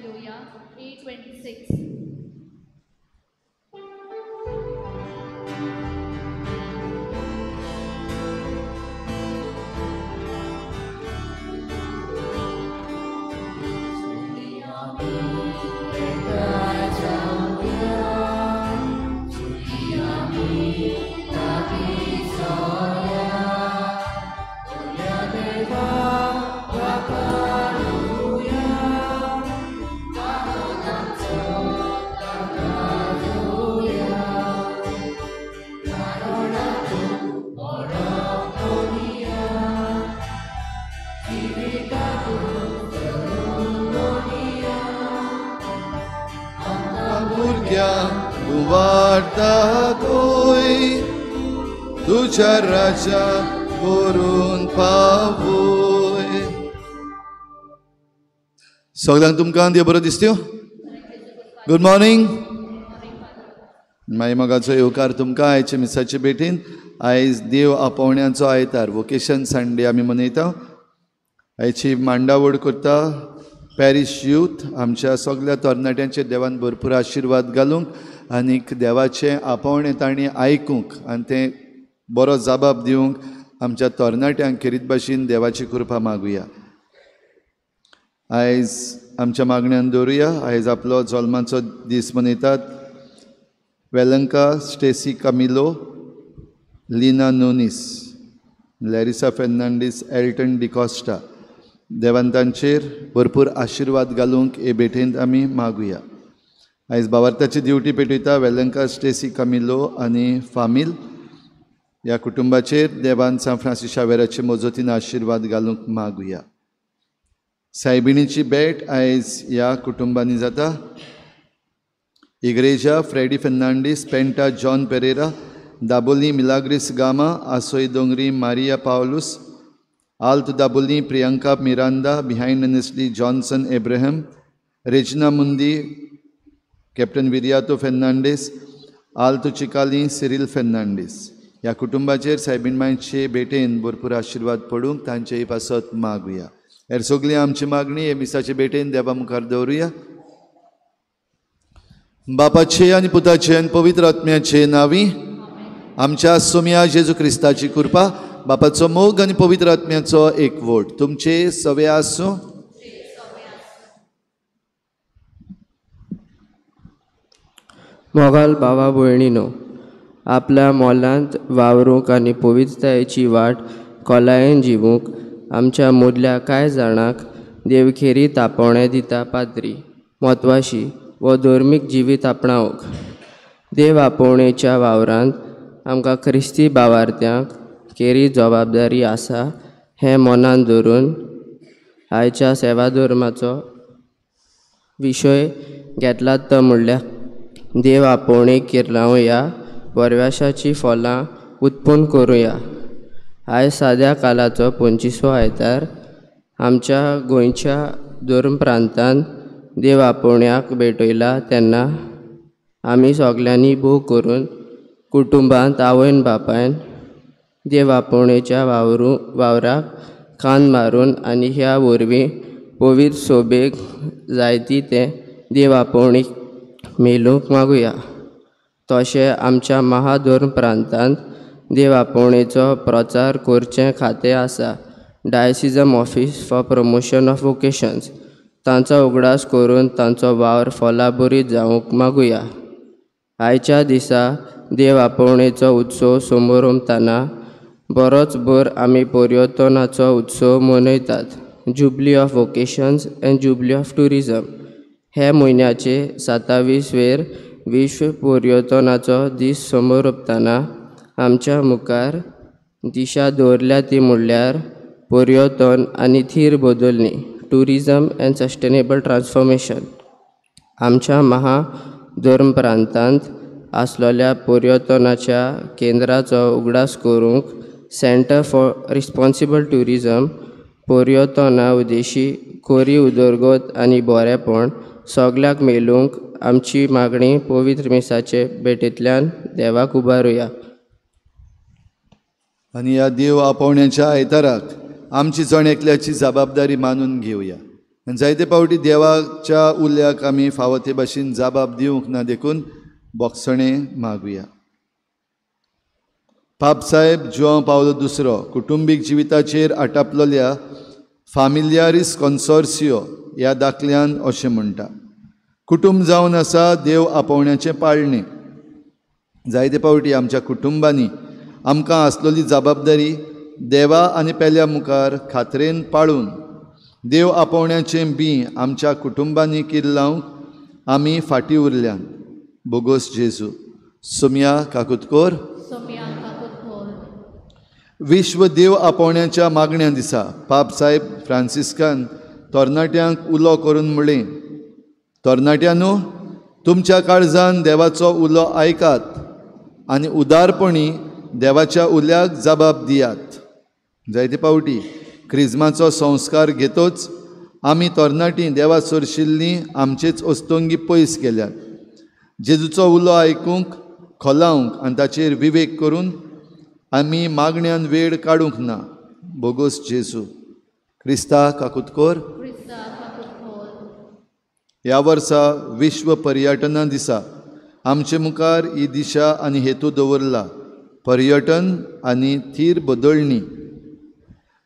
घेवया 826. तुझ्या राजा करून पावय. सगळ्यांक तुमकां देव बरो दिसत्यो. Good morning. माई मोगाचो येवकार तुमकां आयचे मिसाचे भेटीन. आयज देव आपोवण्याचो आयतार, वोकेशन संडे आमी मनयता. आयची मांडावड करता पॅरीश यूथ. आमच्या सगळ्या तरणाट्यांचेर देवान भरपूर आशिर्वाद घालूंक आनीक देवाचें आपोवणें तांणी आयकूंक आनी तें बरो जबाब दिवंक आमच्या तरणाट्यांक खेरीत भाशेन देवाची कृपा मागुया. आयज आमच्या मागण्यान दवरुया. आयज आपलो जल्माचो दीस मनयतात Velanka Stacy Camilo, Lina Nunes, Larissa Fernandes, Elton D'Costa. देवान तांचेर भरपूर आशिर्वाद घालूंक हे भेटेंत आमी मागुया. आयज बावार्थाची ड्युटी पेटयता वेलंका स्टेसी कमिलो आनी फामील ह्या कुटुंबाचेर देवान सांत फ्रांसीस शावेराचे मजतीन आशिर्वाद घालूंक मागुया. सायबिणीची भेट आयज ह्या कुटुंबांनी जाता. Igreja Freddy Fernandes, Penta John Pereira, Dabolim Milagres Gama, Asoi Dongri Maria Paulus, Alt Dabolim Priyanka Miranda, behind Nestle Johnson Abraham, Regina Mundi captain Viriato Fernandes, Alto Chicalim Cyril Fernandes. ह्या कुटुंबाचेर सायबीण मांयचे भेटेन भरपूर आशिर्वाद पडूंक तांचेय पासत मागुया. हेर सगळी आमची मागणी हे मिसाचे भेटेन देवा मुखार दवरुया. बापाचे आनी पुताचे आनी पवित्र आत्म्याचे नांवी आमच्या सोम्या जेजू क्रिस्ताची कृपा, बापाचो मोग आनी पवित्र आत्म्याचो एकवट तुमचे सवे आसूं. मोगाल भावा भयणीनो, आपल्या मोलांत वावरूंक आनी पवित्रतायेची वाट खोलायेन जिवूंक आमच्या मदल्या कांय जाणांक देवखेरी तापोवणें दिता पाद्री म्हत्वाशी वो धर्मीक जिवीत आपणावंक. देव आपोवणेच्या वावरांत आमकां क्रिस्ती भावार्थ्यांक केरी जबाबदारी आसा हें मनांत धरून आयच्या सेवा धर्माचो विशय घेतला तो म्हणल्यार देव आपोवणेक किर्लावया बरव्याशाची फलां उत्पन्न करुया. आयज साद्या कालाचो 25वो आयतार आमच्या गोंयच्या धर्म प्रांतान देव आपोवण्याक भेटयला तेन्ना आमी सगल्यांनी भोव करून कुटुंबांत आवयन बापायन देव आपोवणेच्या वावराक कान मारून आनी ह्या वरवीं पवित्र सोबेक जायती तें देव आपोवणीक मेलूंक मागुया. तशें आमच्या महाधर्म प्रांतांत देव आपोवणेचो प्रचार करचें खातें आसा, diocesan office for promotion of vocations. तांचो उगडास करून तांचो वावर फलाबरीत जावंक मागुया. आयच्या दिसा देव आपोवणेचो उत्सव समोरमताना बरोच भर आमी पर्यटनाचो उत्सव मनयतात. Jubilee of vocations and jubilee of tourism हे म्हयन्याचे 27वेर विश्व पर्यटनाचो दीस समोरपताना आमच्या मुखार दिशा दवरल्या ती म्हणल्यार पर्यटन आनी थीर बदलणी, ट्युरिजम अँड सस्टेनेबल ट्रान्सफॉर्मेशन. आमच्या महाधर्म प्रांतांत आसलेल्या पर्यटनाच्या केंद्राचो उगडास करूंक सेंटर फॉर रिस्पॉन्सिबल ट्युरिजम पर्यटना उद्देशी कोरी उदरगत आनी बरेपण सगल्याक मेळूंक आमची मागणी पवित्र मिसाचे भेटेंतल्यान देवाक उबारुया. आनी ह्या देव आपोवण्याच्या आयताराक आमची जण एकल्याची जबाबदारी मानून घेवया. आनी जायते फावटी देवाच्या उल्याक आमी फावो ते भाशेन जाबाब दिवंक ना, देखून बोगसणें मागुया. पाप साहेब जुआंव पावलो दुसरो कुटुंबीक जिविताचेर आटापलेल्या फामिलियारीस कॉन्सोर्सियो ह्या दाखल्यान अशें म्हणटा, कुटुंब जावन आसा देव आपोवण्याचें पाळणें. जायते फावटी आमच्या कुटुंबांनी आमकां आसलेली जबाबदारी देवा आनी पेल्या मुखार खात्रेन पाळून देव आपोवण्याचें बीं आमच्या कुटुंबांनी किल्लावंक आमी फाटीं उरल्यान. बोगोस जेजू. सोमया काकुतकोर. विश्व देव आपोवण्याच्या मागण्या दिसा पाप साहेब फ्रांसिस्कान तरणाट्यांक उलो करून म्हणलें, तरणाट्यांनो, तुमच्या काळजान देवाचो उलो आयकात आनी उदारपणी देवाच्या उल्याक जबाब दियात. जायते फावटी क्रिज्माचो संस्कार घेतोच आमी तरणाटीं देवा सरशिल्लीं आमचेच अस्तंगी पयस गेल्यात. जेजूचो उलो आयकूंक, खोलावंक आनी ताचेर विवेक करून आमी मागण्यान वेळ काडूंक ना. बोगोस जेजू. क्रिस्ता काकुतकोर. ह्या वर्सा विश्व पर्यटना दिसा आमचे मुखार ही दिशा आनी हेतू दवरला, पर्यटन आनी थीर बदलणी.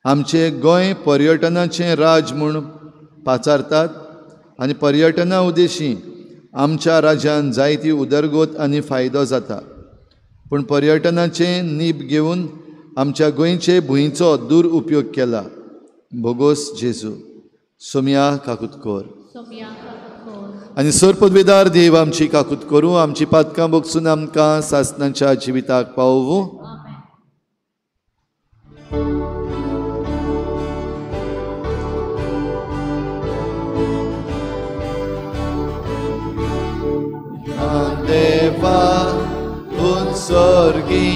आमचे गोंय पर्यटनाचें राज म्हूण पाचारतात आनी पर्यटना उद्देशी आमच्या राज्यान जायती उदरगत आनी फायदो जाता, पूण पर्यटनाचें नीब घेवन आमच्या गोंयचे भुंयचो दुरुपयोग केला. बोगोस जेजू. सोमया काकुतकोर. आनी सरपदवेदार देव आमची काकूत करूं, आमची पातकां बोगसून आमकां सासणाच्या जिविताक पावोवं. देवा उत्सर्गी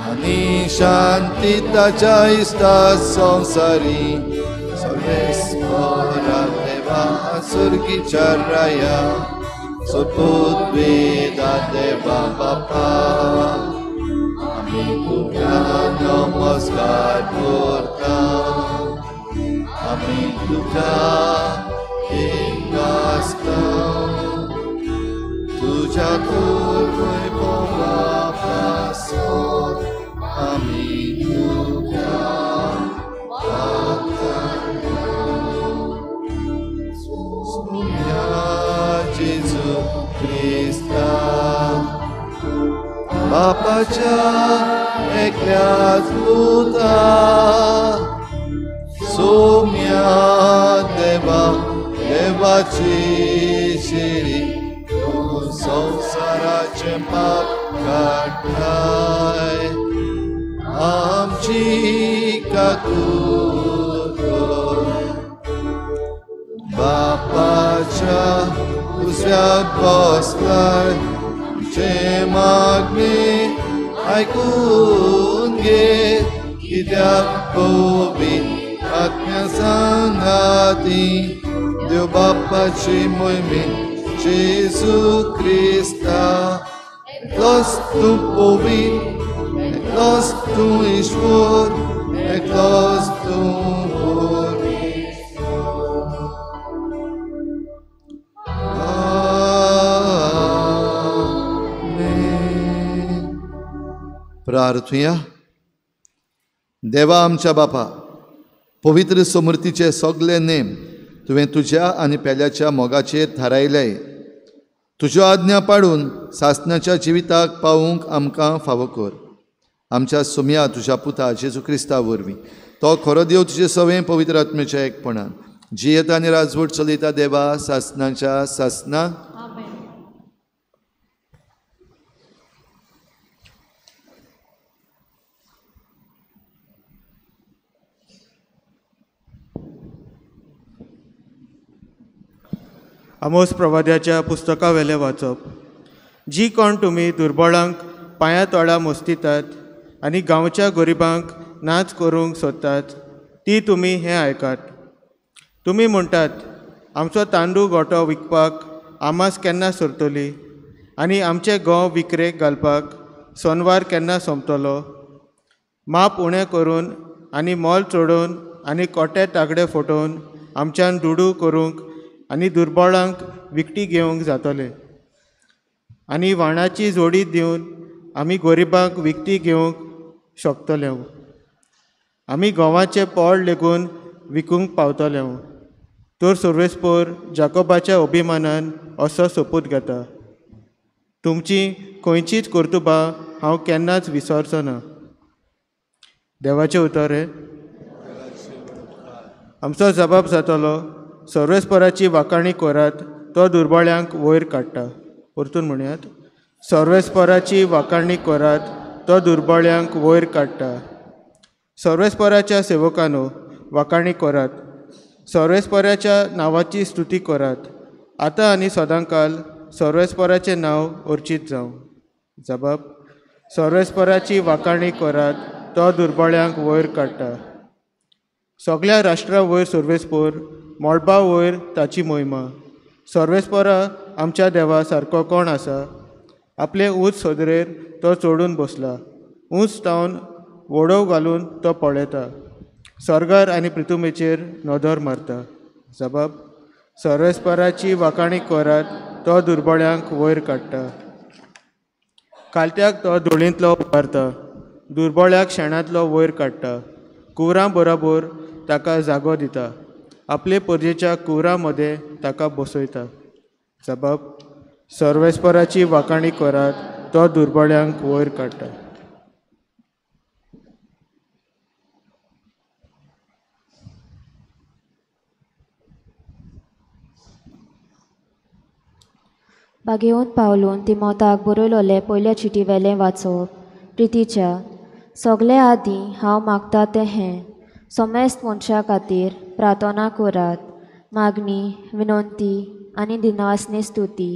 आनी शांती ताच्या इश्टा संवसारी सर्वेस्परा देवा स्वर्गीच्या राया सोपूत वेदा देवा बापा आमी तुका नमस्कार करता, आमी तुका थिंगासता, तुज्या तूं पासत आमी तुका वाखाणता. जेजू क्रिस्ता बापाच्या एकल्याच पुता सोम्या देवा देवाची शिरी तूं संवसाराचें पाप काडटाय आमची काकूत कर. बापाच्या उजव्या बसलाय आमचें मागणें आयकून घे, कित्याक पवित्र आत्म्या सांगाती देव बापाची मोहिमेन जेजू क्रिस्ता. एकलोच तूं पवित्र, एकलोच तूं ईश्वर, एकलोच तूं आमेन. प्रार्थुया. देवा आमच्या बापा, पवित्र समृद्धीचे सगळे नेम तुवें तुज्या आनी पेल्याच्या मोगाचेर थारायले. तुज्यो आज्ञा पाडून सासणाच्या जिविताक पावूंक आमकां फावो कर. आमच्या सोम्या तुज्या पुता जेजू क्रिस्ता वरवीं, तो खरो देव तुजे सवें पवित्र आत्म्याच्या एकपणान जियेता आनी राजवट चलयता देवा सासणाच्या सासणाक. आमोस प्रवाद्याच्या पुस्तका वेलें वाचप. जी कोण तुमी दुर्बळांक पांया तोळा मोस्तितात आनी गांवच्या गरिबांक नाच करूंक सोदतात ती तुमी हें आयकात. तुमी म्हणटात, आमचो तांदूळ गोटो विकपाक आमास केन्ना सरतली आनी आमचे गंव विकरेक घालपाक सोनवार केन्ना सोंपतलो. माप उणें करून आनी मोल चडोवन आनी कोटे तागडे फटोवन आमच्यान दुडू करूंक आनी दुर्बळांक विकटी घेवंक जातलें आनी वाणाची जोडी दिवन आमी गरिबांक विकती घेवंक शकतले. आमी गोवाचें पोड लेगून विकूंक पावतले. तर सर्वेस्पोर जाकोबाच्या अभिमानान असो सोपूत घेता, तुमची खंयचीच कर्तुबां हांव केन्नाच विसरचो ना. देवाचें उतर हें. आमचो जबाब जातलो, सर्वेस्पराची वाखाणी करात, तो दुर्बळ्यांक वयर काडटा. परतून म्हणयात, सर्वेस्पराची वाखाणी करात, तो दुर्बळ्यांक वयर काडटा. सर्वेस्पराच्या सेवकानो वाखाणी करात, सर्वेस्पराच्या नांवाची स्तुती करात. आतां आनी सदांकाल सर्वेस्पराचें नांव अर्चीत जावं. जबाब, सर्वेस्पराची वाखाणी करात, तो दुर्बळ्यांक वयर काडटा. सगळ्या राष्ट्रा वयर सर्वेस्पोर, मळबा वयर ताची मोहिमा. सर्वेस्परा आमच्या देवा सारको कोण आसा? आपले ऊंच सदरेर तो चडून बसला, ऊंच तावन वडोव घालून तो पळयता, सर्गार आनी पृथुमेचेर नदर मारता. जबाब, सर्वेस्पराची वाखाणी करात, तो दुर्बळ्यांक वयर काडटा. कालत्याक तो धुळींतलो उबारता, दुर्बळ्याक शेणांतलो वयर काडटा. कुवरां बरोबर ताका जागो दिता, आपले परजेच्या कुवरां मदें ताका बसयता. जबाब, सर्वेस्पराची वाखाणी करात, तो दुर्बळ्यांक वयर काडटा. बागेवन पावलून तिमोताक बरयलोलें पयल्या चिटी वेलें वाचप. प्रितीच्या सगळे आदीं हांव मागता तें हें, समेस्त मनशां खातीर प्रार्थना करात, मागणी, विनंती आनी दिनासनी स्तुती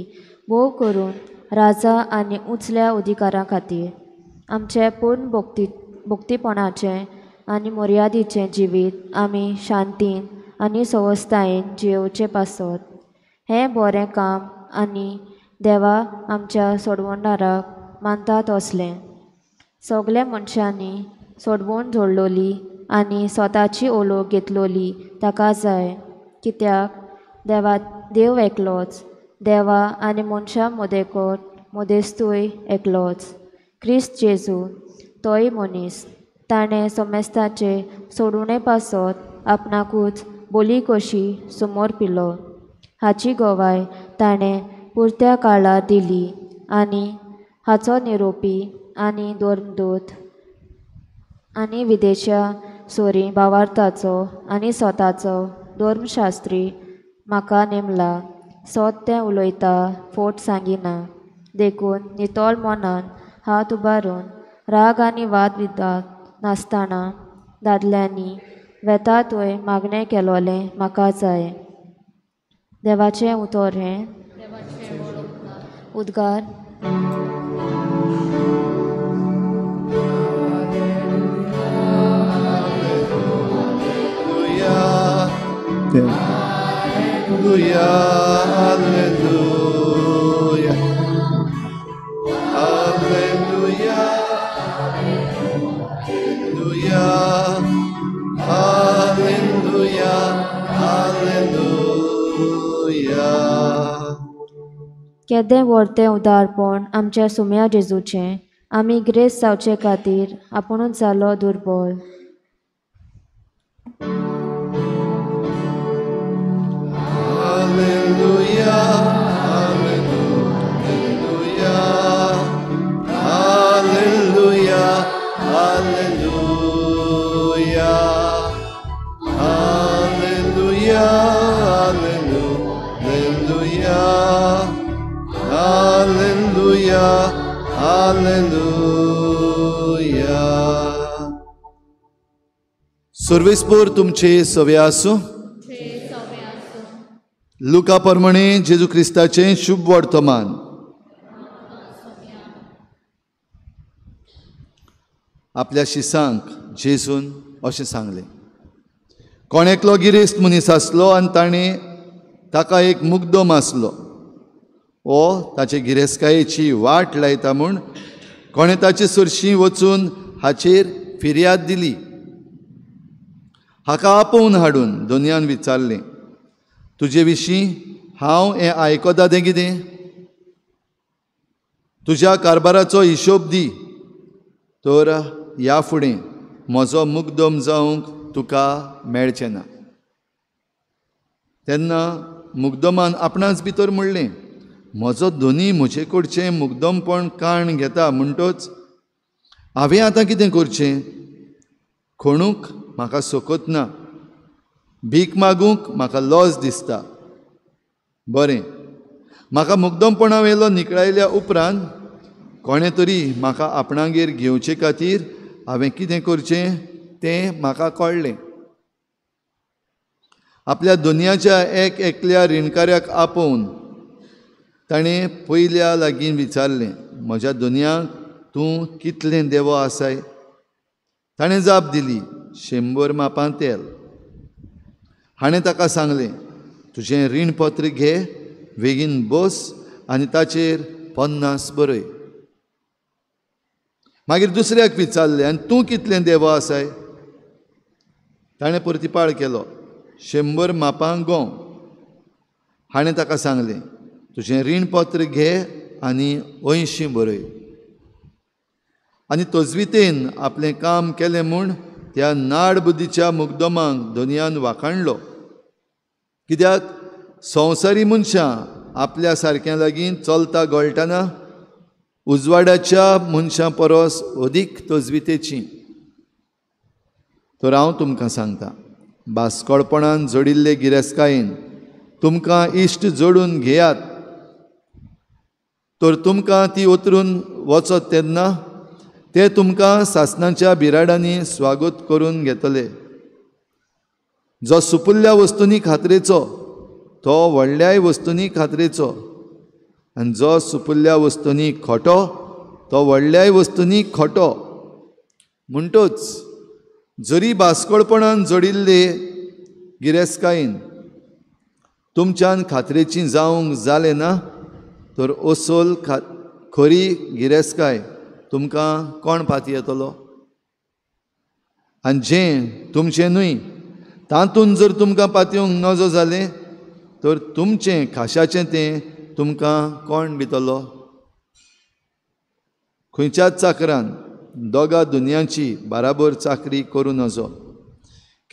भोव करून राजा आनी उंचल्या अधिकारां खातीर. आमचें पूर्ण भक्तीपणाचें आनी मर्यादीचें जिवीत आमी शांतीन आनी सवस्तायेन जियेवचें पासत हें बरें काम आनी देवा आमच्या सोडवणदाराक मानता तसलें. सगल्या मनशांनी सोडवण जोडलोली आनी स्वताची ओलोक घेतलोली ताका जाय, कित्याक देवा देव एकलोच, देवा आनी मनशां मदेकोट मदेस्तूय एकलोच, क्रिस्त जेजू, तोय मनीस. ताणें समेस्ताचे सोडवणे पासत आपणाकूच बोली कशी समोर पिलो, हाची गवाय ताणें पुरत्या काळार दिली आनी हाचो निरोपी आनी धर्मदूत आनी विदेशा सोरी भावार्थाचो आनी स्वताचो धर्मशास्त्री म्हाका नेमला. सत तें उलयता, फोट सांगिना. देखून नितळ मनान हात उबारून राग आनी वाद विवाद नासतना दादल्यांनी वेता थंय मागणें केलोलें म्हाका जाय. देवाचें उतर हें. उद्गार. Alleluia, alleluia, alleluia, alleluia, alleluia, alleluia. केदें व्हडतें उदारपण आमच्या सुम्या जेजूचें, आमी ग्रेस जावचे खातीर आपुणूच जालो दुर्बळ. Alleluia, alleluia, alleluia, alleluia, alleluia, alleluia, alleluia, alleluia. सर्वेस्पोर तुमचे सवे आसूं. लुका प्रमाणे जेजू क्रिस्ताचें शुभ वर्तमान. आपल्या शिसांक जेजून अशें सांगलें, कोण एकलो गिरेस्त मनीस आसलो आनी ताणें ताका एक मुग्दम आसलो. ओ ताचे गिरेस्तकायेची वाट लायता म्हूण कोणें ताचे सरशीं वचून हाचेर फिर्याद दिली. हाका आपोवन हाडून दोनयान विचारलें, तुजे विशीं हांव हें आयकता तें कितें? तुज्या कारभाराचो हिशोब दी, तर ह्या फुडें म्हजो मुकदम जावंक तुका मेळचें ना. तेन्ना मुकदमान आपणाच भितर म्हणलें, म्हजो धनी म्हजे कडचें मुकदमपण काण घेता, म्हणटच हांवें आतां कितें करचें? खणूंक म्हाका सोकत ना, भीक मागूंक म्हाका लज दिसता. बरें, म्हाका मुकदमपणा वेलो निकळायल्या उपरांत कोणें तरी म्हाका आपणागेर घेवचे खातीर हांवें कितें करचें तें म्हाका कळ्ळें. आपल्या दुनियाच्या एक एकल्या रिणकाऱ्याक आपोवन ताणें पयल्या लागीं विचारलें, म्हज्या दुनियाक तूं कितलें देवो आसाय? ताणें जाप दिली, 100 मापां तेल. हाणें ताका सांगलें, तुजें रीणपत्र घे, बेगीन बस आनी ताचेर 50 बरय. मागीर दुसऱ्याक विचारलें, आनी तूं कितलें देवो आसाय? ताणें प्रतिपाळ केलो, 100 मापां गंव. हाणें ताका सांगलें, तुजें रीणपत्र घे आनी 80 बरय. आनी तजवितेन आपलें काम केलें म्हूण त्या नाडबुद्दीच्या मुकदमांक धनयान वाखाणलो. कित्याक संवसारी मनशां आपल्या सारक्या लागीं चलता गळटना उजवाडाच्या मनशां परस अदीक तजवितेची. तर हांव तुमकां सांगता, बास्कळपणान जोडिल्ले गिरेस्कायेन तुमकां इश्ट जोडून घेयात, तर तुमकां ती उतरून वचत तेन्ना ते तुमकां सासणाच्या बिराडांनी स्वागत करून घेतले. जो सुपुल्ल्या वस्तूंनी खात्रेचो तो व्हडल्याय वस्तूंनी खात्रेचो, आनी जो सुपुल्ल्या वस्तूंनी खोटो तो व्हडल्याय वस्तूंनी खोटो. म्हणटच जरी बास्कळपणान जोडिल्ले गिरेस्कायेन तुमच्यान खात्रेची जावंक जालें ना, तर असोल खरी गिरेस्काय तुमकां कोण पाती येतलो? आनी जें तुमचें न्हय तातूंत जर तुमकां पातयेवंक नजो जालें, तर तुमचें खाशाचें तें तुमकां कोण दितलो? खंयच्याच चाकरान दोगा दुनियाची बाराबर चाकरी करूं नजो,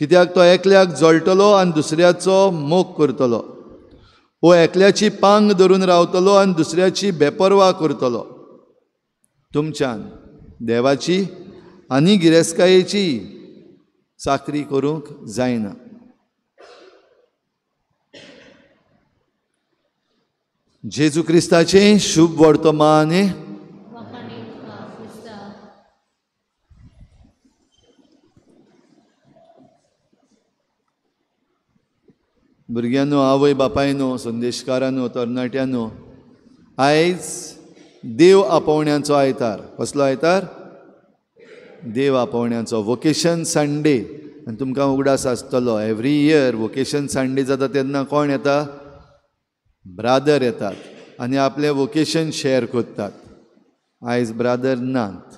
कित्याक तो एकल्याक जळटलो आनी दुसऱ्याचो मोग करतलो, वो एकल्याची पांग धरून रावतलो आनी दुसऱ्याची बेपर्वा करतलो. तुमच्यान देवाची आनी गिरेस्कायेची चाकरी करूंक जायना. जेजू क्रिस्ताचें शुभ वर्तमान. भुरग्यांनो, आवय बापायनो, संदेशकारांनो, तरणाट्यांनो, आयज देव आपोवण्याचो आयतार. कसलो आयतार? देव आपोवण्याचो, वोकेशन संडे. आनी तुमकां उगडास आसतलो, एवरी इयर वोकेशन संडे जाता तेन्ना कोण येता? ब्रादर येतात आनी आपलें वोकेशन शेअर करतात. आयज ब्रादर नात,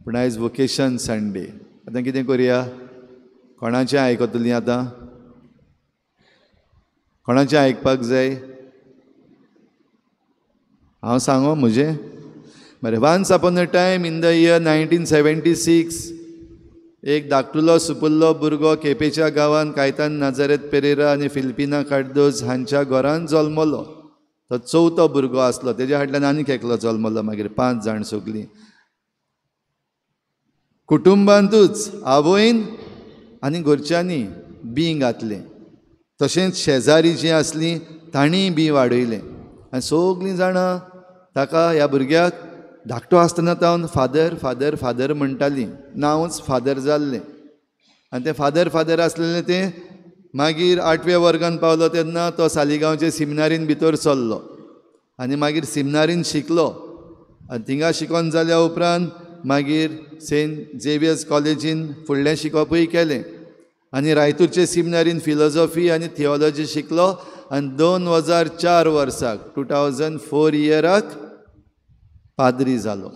पूण आयज वोकेशन संडे. आतां कितें करुया? कोणाचें आयकतलीं आतां? कोणाचें आयकपाक जाय? हांव सांगो म्हजें? बरें. Once upon a time in the year 1976 एक धाकटुलो सुपुल्लो भुरगो केपेच्या गांवांत कायतान नाजारेत पेरेरा आनी फिलिपिना कार्दोज हांच्या घरान जल्मलो. तो चवथो भुरगो आसलो. तेज्या फाटल्यान आनीक एकलो जल्मलो. मागीर 5 जाण सगलीं कुटुंबांतूच आवयन आनी घरच्यांनी बीं घातलें, तशेंच शेजारी जीं आसलीं तांणीय बीं वाडयलें. आनी सगलीं जाणां ताका, ह्या भुरग्याक धाकटो आसतना तावन फादर फादर फादर म्हणटालीं. नांवच फादर जाल्लें. आनी तें फादर फादर आसलेलें तें मागीर 8व्या वर्गान पावलो तेन्ना तो सालिगांवचे सिमिनारीन भितर सरलो आनी मागीर सिमिनारीन शिकलो. आनी थिंगा शिकोन जाल्या उपरांत मागीर सेंट झेवियर्स कॉलेजीन फुडलें शिकपूय केलें आनी रायतूरचे सिमिनारीन फिलोजॉफी आनी थियोलॉजी शिकलो. आनी 2004 वर्साक 2004 इयराक पाद्री जालो.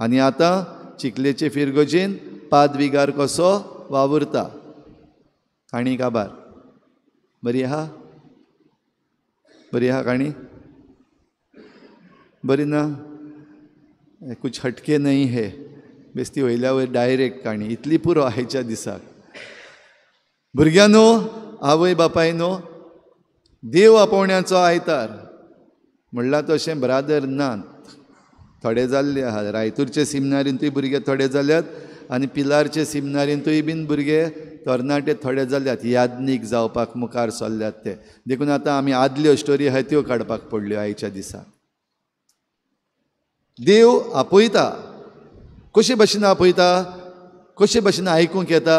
आनी आतां चिखलेचे फिरगोजेन पादविगार कसो वावुरता. आनी काबार. बरी आहा? बरी आहा काणी? बरी ना? कुछ हटके नहीं है, बेस्ती वयल्या वयर डायरेक्ट काणी, इतली पुरो आयच्या दिसाक. भुरग्यांनो, आवय बापायनो, देव आपोवण्याचो आयतार म्हणलां तशें ब्रादर नात, थोडे जाल्ले आहा. रायतूरचे सिमनारींतूय भुरगे थोडे जाल्यात आनी पिलारचे सिमनारींतूय बीन भुरगे तरणाटे थोडे जाल्यात, याज्ञीक जावपाक मुखार सरल्यात ते. देखून आतां आमी आदल्यो स्टोरी आहाय त्यो काडपाक पडल्यो आयच्या दिसा. देव आपयता, कशे भशेन आपयता, कशे भशेन आयकूंक येता.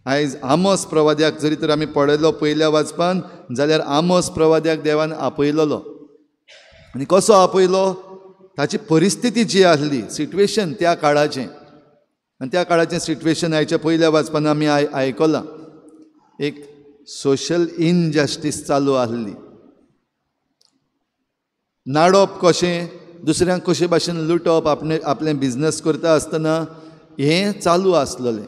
आयज आमोस प्रवाद्याक जरी तर आमी पळयलो पयल्या वाचपान जाल्यार आमोस प्रवाद्याक देवान आपयलेलो. आनी कसो आपयलो? ताची परिस्थिती जी आसली, सिट्युएशन त्या काळाचें, आनी त्या काळाचें सिट्युएशन आयच्या पयल्या वाचपान आमी आयकलां. एक सोशल इनजस्टीस चालू आसली. नाडप कशें, दुसऱ्यांक कशे भाशेन लुटप, आपणे आपलें बिजनस करता आसतना हें चालू आसलेलें.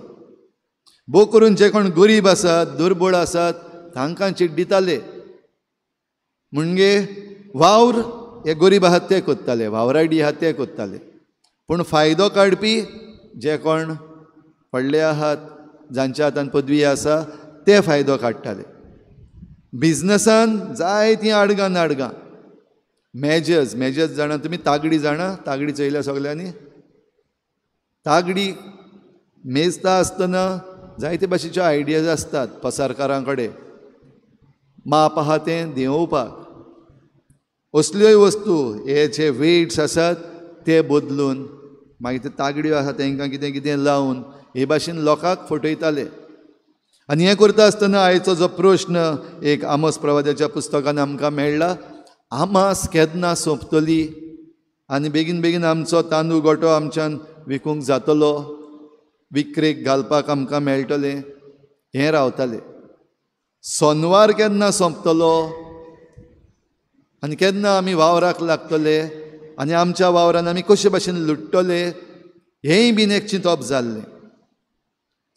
भोव करून जे कोण गरीब आसात, दुर्बळ आसात, तांकां चिड्डिताले. म्हणजे वावर हे गरीब आहात ते करताले, वावराडी आहात ते करताले, पूण फायदो काडपी जे कोण व्हडले आहात, जांच्या हातान पदवी आसा, ते फायदो काडटाले. बिजनसान जायतीं आडगां नाडगां, मेजर्स, मेजर्स जाणा तुमी? तागडी जाणा? तागडी चोयल्या सगल्यांनी? तागडी मेजता आसतना जायते भाशेच्यो आयडियाज आसतात पसारकारां कडेन. माप आहा तें देंवोवपाक असल्योय वस्तू, हे जे वेट्स आसात ते बदलून, मागीर ते तागड्यो आसा तांकां कितें कितें लावन हे भाशेन लोकांक फटयताले. आनी हें करता आसतना आयचो जो प्रश्न एक आमोस प्रवाद्याच्या पुस्तकान आमकां मेळ्ळा, आमास केन्ना सोंपतली आनी बेगीन बेगीन आमचो तांदूळ गोटो आमच्यान विकूंक जातलो, विक्रेक घालपाक आमकां मेळटलें, हें रावतालें. सोनवार केन्ना सोंपतलो आनी केन्ना आमी वावराक लागतले आनी आमच्या वावरान आमी कशे भाशेन लुट्टले, हेंय बीन एक चिंतप जाल्लें.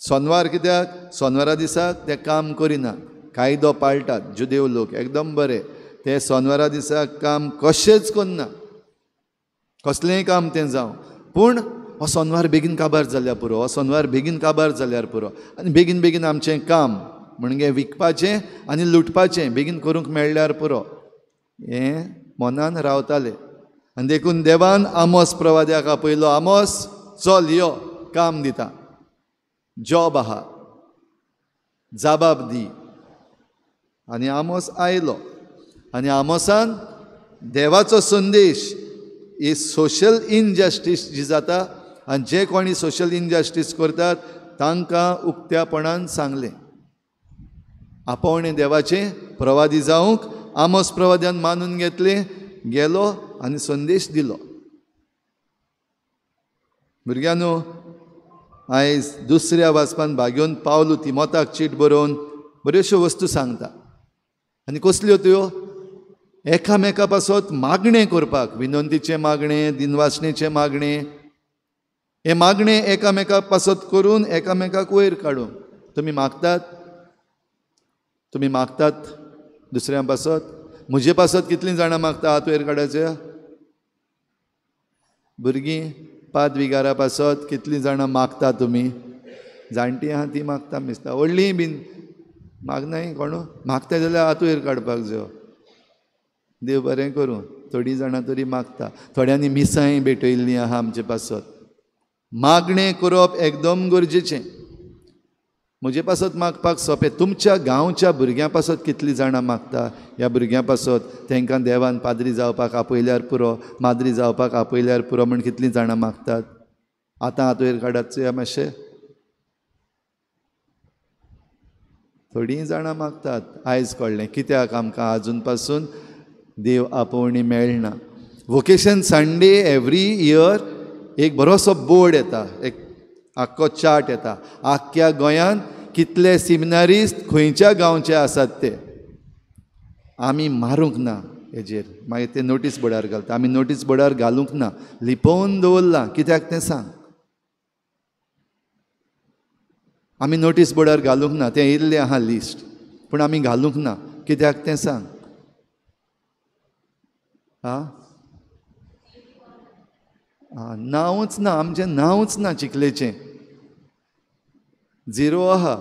सोनवार कित्याक? सोनवारा दिसाक ते काम करिना, कायदो पाळटात जुदेव लोक एकदम बरे. ते सोनवारा दिसाक काम कशेंच करना, कसलेंय काम तें जावं, पूण हो सोनवार बेगीन काबार जाल्यार पुरो, हो सोनवार बेगीन काबार जाल्यार पुरो, आनी बेगीन बेगीन आमचें काम म्हणजे विकपाचें आनी लुटपाचें बेगीन करूंक मेळ्ळ्यार पुरो, हें मनान रावतालें. आनी देखून देवान आमोस प्रवाद्याक आपयलो, आमोस चल यो, काम दिता, जॉब आहा, जाबाब दी. आनी आमोस आयलो आनी आमोसान देवाचो संदेश, ही सोशल इनजस्टीस जी जाता आनी जे कोणी सोशल इनजस्टीस करतात तांकां उक्त्यापणान सांगलें. आपोवणें देवाचें प्रवादी जावंक आमोस प्रवाद्यान मानून घेतलें, गेलो आनी संदेश दिलो. भुरग्यांनो, आयज दुसऱ्या वाचपान भाग्योन पावलू तिमोताक चीट बरोवन बऱ्योचश्यो वस्तू सांगता. आनी कसल्यो त्यो? एकामेका पासत मागणें करपाक, विनंतीचें मागणें, दिनवासणेचें मागणें, हें मागणें एकामेका पासत करून एकामेकाक वयर काडून. तुमी मागतात? तुमी मागतात दुसऱ्यां पासत? म्हजे पासत कितलीं जाणां मागता हात वयर काडाचे? भुरगीं पाद विगारा पासत कितलीं जाणां मागता तुमी? जाणटीं आहा तीं मागता मिसता, व्हडलीं बीन मागनाय कोणू? मागता जाल्यार हात वयर काडपाक जायो. देव बरें करूं, थोडीं जाणां तरी मागता. थोड्यांनी मिसांय भेटयल्लीं आहा आमचे पासत. मागणें करप एकदम गरजेचें. म्हजे पासत मागपाक सोंपें, तुमच्या गांवच्या भुरग्यां पासत कितलीं जाणां मागता? ह्या भुरग्यां पासत तांकां देवान पाद्री जावपाक आपयल्यार पुरो, माद्री जावपाक आपयल्यार पुरो म्हण कितलीं जाणां मागतात? आतां हात वयर काडात चोया मातशें. थोडीं जाणां मागतात. आयज कळ्ळें कित्याक आमकां आजून पासून देव आपोवणी मेळना. वोकेशन संडे एवरी इयर एक बरोसो बोर्ड येता, एक आख्खो चार्ट येता, आख्ख्या गोंयांत कितले सिमिनारिस्ट खंयच्या गांवचे आसात ते. आमी मारूंक ना हेजेर, मागीर ते नोटीस बोर्डार घालता. आमी नोटीस बोर्डार घालूंक ना, लिपोवन दवरलां. कित्याक तें सांग? आमी नोटीस बोर्डार घालूंक ना, तें येयल्लें आहा लिस्ट. पूण आमी घालूंक ना. कित्याक तें सांग. आं, नांवूच ना, आमचें नांवूच ना चिखलेचें, झिरो आहा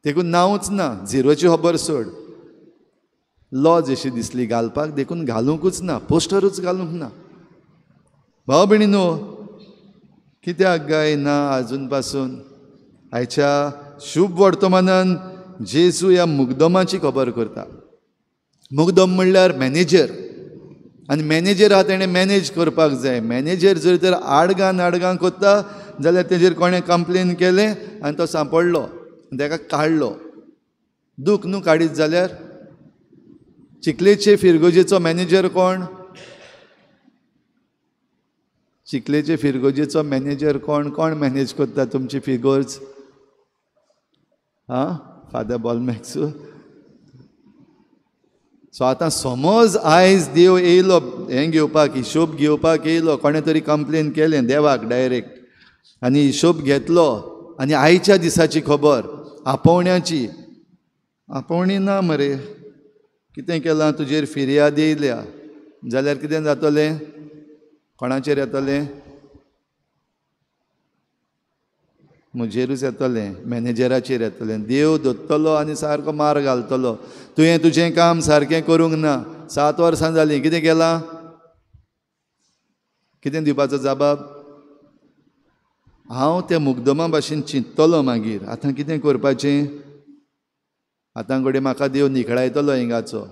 देखून नांवूच ना. झिरोची खबर सोड, लॉज अशी दिसली घालपाक देखून घालुंकूच ना, पोस्टरूच घालूंक ना. भाव भयणी न्हू, कित्याक काय ना आजून पासून? आयच्या शुभ वर्तमानान जेजू ह्या मुगदमाची खबर करता. मुगदम म्हणल्यार मॅनेजर, आनी मॅनेजर आहा तेणें मॅनेज करपाक जाय. मॅनेजर जर तर आडगां नाडगां करता जाल्यार तेजेर कोणें कंप्लेन केलें आनी तो सांपडलो, तेका काडलो. दूख न्हू काडीत जाल्यार. चिखलेचे फिरगोजेचो मॅनेजर कोण? चिखलेचे फिरगोजेचो मॅनेजर कोण? कोण मॅनेज करता तुमची फिगोर्ज? आं, फादर बॉलमॅक्सू. सो आतां समज आयज देव येयलो हें घेवपाक, हिशोब घेवपाक येयलो, कोणें तरी कंप्लेन केलें देवाक डायरेक्ट आनी हिशोब घेतलो, आनी आयच्या दिसाची खबर आपोवण्याची. आपोवणी ना मरे, कितें केलां तुजेर फिर्याद येयल्या जाल्यार कितें जातलें? कोणाचेर येतलें? म्हजेरूच येतलें, मॅनेजराचेर येतलें. देव धरतलो आनी सारको मार घालतलो, तुवें तुजें काम सारकें करूंक ना, 7 वर्सां जालीं, कितें केलां? कितें दिवपाचो जबाब? हांव त्या मुगदमा भाशेन चिंततलो मागीर, आतां कितें करपाचें? आतां घडये म्हाका देव निखळायतलो हिंगाचो.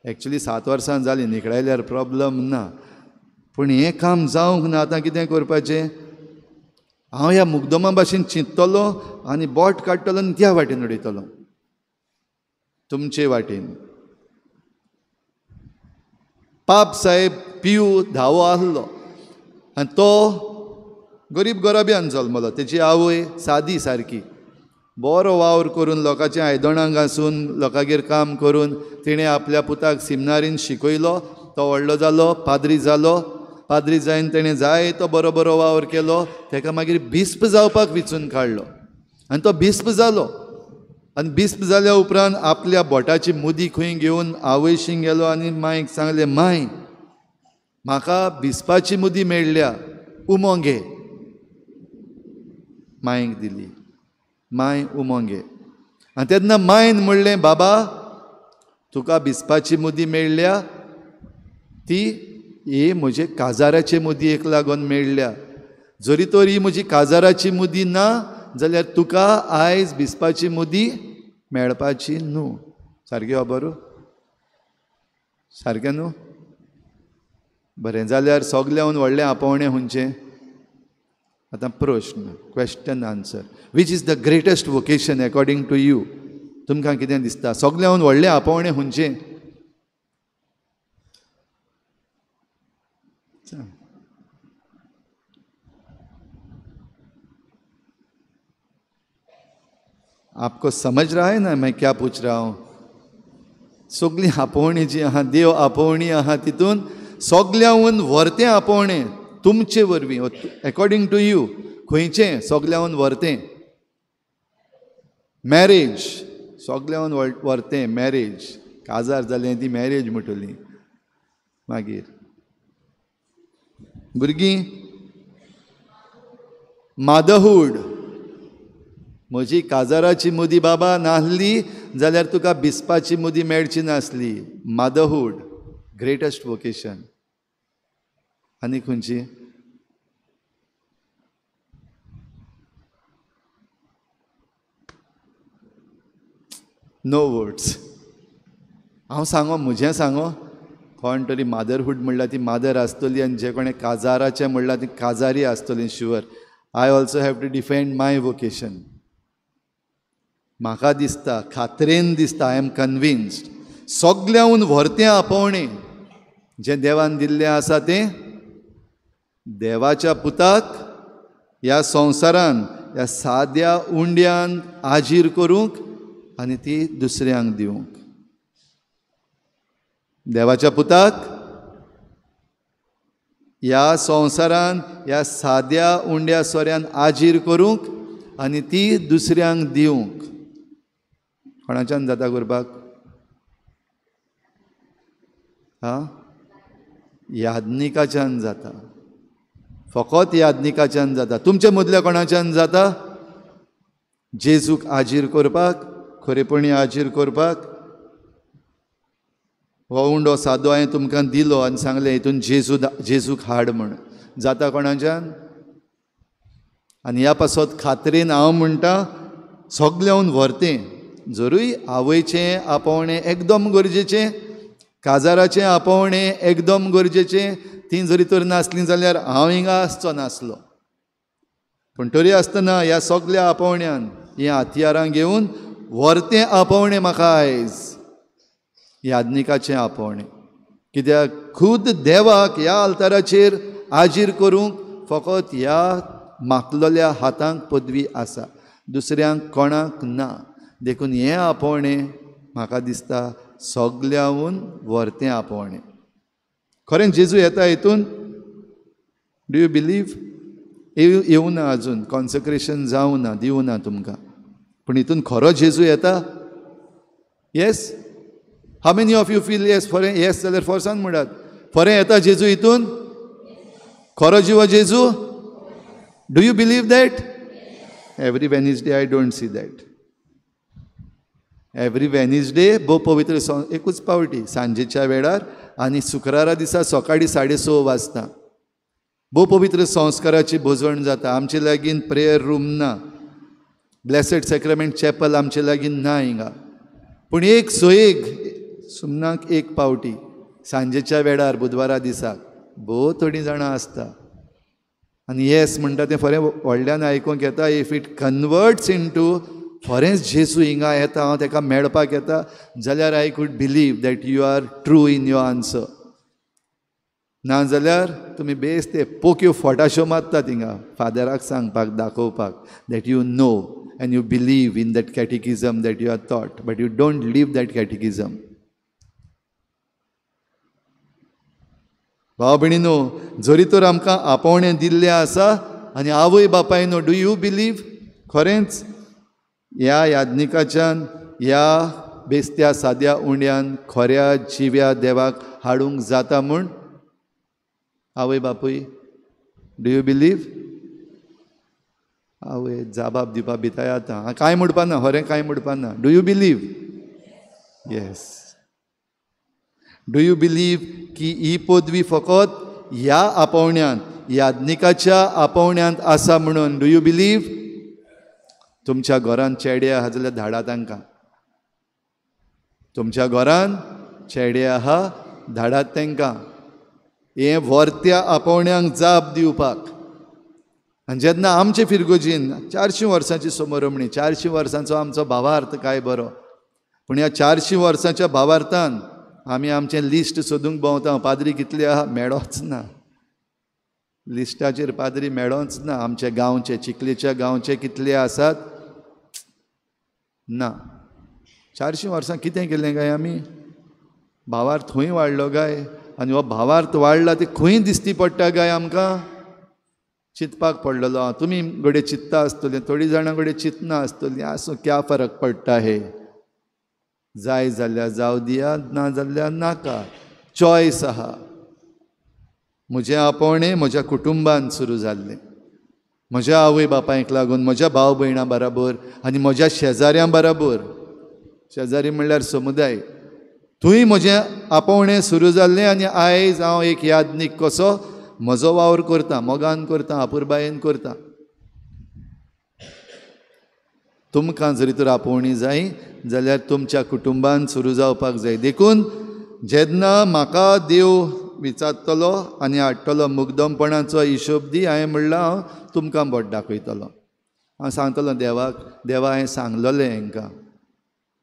एक्चुली 7 वर्सां जालीं, निखळायल्यार प्रोब्लम ना, पूण हें काम जावंक ना, आतां कितें करपाचें? हांव ह्या मुगदमा भाशेन चिंततलो आनी बोट काडटलो आनी त्या वाटेन उडयतलो, तुमचे वाटेन. पाप साहेब पियू धावो आहलो आनी तो गरीब गोराब्यान जल्मलो. तेजी आवय सादी सारकी, बरो वावर करून लोकांच्या आयदणां घासून लोकांगेर काम करून तिणें आपल्या पुताक सिमनारीन शिकयलो. तो व्हडलो जालो, पाद्री जालो. पाद्री जावन तेणें जायतो बरो बरो वावर केलो. तेका मागीर बिस्प जावपाक विचून काडलो आनी तो बिस्प जालो. आनी बिस्प जाल्या उपरांत आपल्या बोटाची मुदी खंय घेवन आवयशीं गेलो आनी मांयक सांगलें, मांय म्हाका बिस्पाची मुदी मेळ्ळ्या, उमो घे. मांयक दिली, मांय उमो घे. आनी तेन्ना मांयन म्हणलें, बाबा तुका बिस्पाची मुदी मेळ्ळ्या ती ही म्हजे काजाराचे मुदयेक लागून मेळ्ळ्या. जरी तर ही म्हजी काजाराची मुदी ना जाल्यार तुका आयज बिस्पाची मुदी मेळपाची न्हू. सारकें खबर? सारकें न्हू? बरें जाल्यार सगल्याहून व्हडलें आपोवणें खंयचें? आतां प्रश्न, question answer. Which is the greatest vocation according to you? तुमकां कितें दिसता सगल्याहून व्हडलें आपोवणें खंयचें? आपको समझ रहा है ना मैं क्या पूछ रहा हूँ? सगळीं आपोवणी जी आहा, देव आपोवणी आहा, तितून सगल्याहून व्हरतें आपोवणें तुमचे वरवीं, अकॉर्डिंग टू you खंयचें सगल्याहून व्हरतें? मॅरेज. सगल्याहून व्हरतें मॅरेज. काजार जालें ती मॅरेज म्हणटली. मागीर भुरगीं, मादरहूड. म्हजी काजाराची मुदी बाबा नासली जाल्यार तुका बिस्पाची मुदी मेळची नासली. Motherhood, greatest vocation. आनी खंयची? No words. हांव सांगो म्हजें सांगो, कोण तरी मादरहूड म्हणल्यार ती मादर आसतली आनी जे कोणें काजाराचें म्हणल्यार ती काजारी आसतली. Sure, I also have to defend my vocation. म्हाका दिसता, खात्रेन दिसता, I am convinced, सगल्याहून व्हरतें आपोवणें जें देवान दिल्लें आसा तें देवाच्या पुताक ह्या संवसारान ह्या साद्या उंड्यान आजीर करूंक आनी ती दुसऱ्यांक दिवंक. देवाच्या पुताक ह्या संवसारान ह्या साद्या उंड्या सोऱ्यान आजीर करूंक आनी ती दुसऱ्यांक दिवंक. कोणाच्यान जाता करपाक? आं, याज्ञिकाच्यान जाता, फकत याज्ञिकाच्यान जाता. तुमच्या मदल्या कोणाच्यान जाता जेजूक आजीर करपाक, खरेपणी आजीर करपाक? हो उंडो सादो हांवें तुमकां दिलो आनी सांगलें हितून जेजूक हाड म्हण, जाता कोणाच्यान? आनी ह्या पासत खात्रेन हांव म्हणटा सगळ्यान व्हरतें, जरूय आवयचें आपोवणें एकदम गरजेचें, काजाराचें आपोवणें एकदम गरजेचें, तीं जरी तर नासलीं जाल्यार हांव हिंगा आसचो नासलो, पूण तरी आसतना ह्या सगळ्या आपोवण्यान हीं हत्यारां घेवन व्हरतें आपोवणें म्हाका आयज याज्ञिकाचें आपोवणें. कित्याक खुद देवाक ह्या आल्ताराचेर आजीर करूंक फकत ह्या मागलेल्या हातांक पदवी आसा, दुसऱ्यांक कोणाक ना. देखून हें आपोवणें म्हाका दिसता सगळ्याहून व्हरतें आपोवणें. खरें जेजू येता हितून? Do you believe? येवं ना अजून, कॉन्सेक्रेशन जावं ना, दिवं ना तुमकां, पूण हितून खरो जेजू येता? Yes? How many of you feel yes? फरें येस जाल्यार फोर्सान म्हणटात, फरें येता जेजू हितून? खरो जिवो जेजू? Do you believe that? Every Wednesday I don't see that. Every Wednesday भोव पवित्र एकूच पावटी सांजेच्या वेळार आनी शुक्रारा दिसा सकाळीं 6:30 वाजता भोव पवित्र संस्काराची भोजवण जाता. आमचे लागीं प्रेयर रूम ना, ब्लेसेड सॅक्रामेंट चॅपल आमचे लागीं ना हिंगा, पूण एक सोयेक सुमनाक एक पावटी सांजेच्या वेळार बुधवारा दिसाक भोव थोडीं जाणां आसता आनी येस म्हणटा तें फरें व्हडल्यान आयकूंक येता. If it converts into खरेंच जेजू हिंगा येता, हांव ताका मेळपाक येता, जाल्यार I could believe that you are true in your answer. ना जाल्यार तुमी बेस ते पोक्यो फोटाश्यो मारतात हिंगा फादराक सांगपाक, दाखोवपाक that you know and you believe in that catechism that you are taught, but you don't live that catechism. भाव भयणीनो, जरी तर आमकां आपोवणें दिल्लें आसा आनी आवय बापायनो, do you believe खरेंच ह्या याज्ञिकाच्यान, ह्या बेस्त्या साद्या उंड्यान खऱ्या जिव्या देवाक हाडूंक जाता म्हूण? आवय बापूय, do you believe? आवय जाबाब दिवपा भिताय आतां कांय म्हणपा ना, खरें कांय म्हणपा ना. Do you believe? Yes. Do you believe की ही पदवी फकत ह्या आपोवण्यांत, याज्ञिकाच्या आपोवण्यांत आसा म्हणून? Do you believe? तुमच्या घरान चेडे आहा जाल्यार धाडा तांकां, तुमच्या घरान चेडे आहा धाडात तांकां हें व्हरत्या आपोवण्यांक जाप दिवपाक. आनी जेन्ना आमचे फिरगोजीन 400 वर्सांची समोरमणी, 400 वर्सांचो आमचो भावार्थ काय बरो, पूण ह्या 400 वर्सांच्या भावार्थान आमी आमचें लिस्ट सोदूंक भोंवता, पाद्री कितले आहा मेळोच ना, लिस्टाचेर पाद्री मेळोच ना. आमच्या गांवचे, चिखलेच्या गांवचे कितले आसात ना. 400 वर्सां कितें केलें काय आमी? भावार्थ खंय वाडलो काय? आनी हो भावार्थ वाडला ते खंय दिसती पडटा काय आमकां? चिंतपाक पडलेलो आहा. तुमी घडये चिंतता आसतलीं, थोडीं जाणां घडये चिंतना आसतलीं, आसूं क्या फरक पडटा हे, जाय जाल्यार जावं दिया, ना जाल्यार नाका, चॉयस आहा. म्हजें आपोवणें म्हज्या कुटुंबान सुरू जाल्लें, म्हज्या आवय बापायक लागून, म्हज्या भाव भयणां बराबर आनी म्हज्या शेजाऱ्यां बराबर. शेजारी म्हणल्यार समुदाय. थंय म्हजें आपोवणें सुरू जाल्लें आनी आयज हांव एक याज्ञीक कसो म्हजो वावर करता, मोगान करता, अपुरबायेन करता. तुमकां जरी तर आपोवणी जाय जाल्यार तुमच्या कुटुंबान सुरू जावपाक जाय. देखून जेन्ना म्हाका देव विचारतलो आनी हाडटलो मुग्दमपणाचो हिशोब दी, हांवें म्हणलां हांव तुमकां बोट दाखयतलो. हांव सांगतलो देवाक, देवा हांवें सांगलेलें हांकां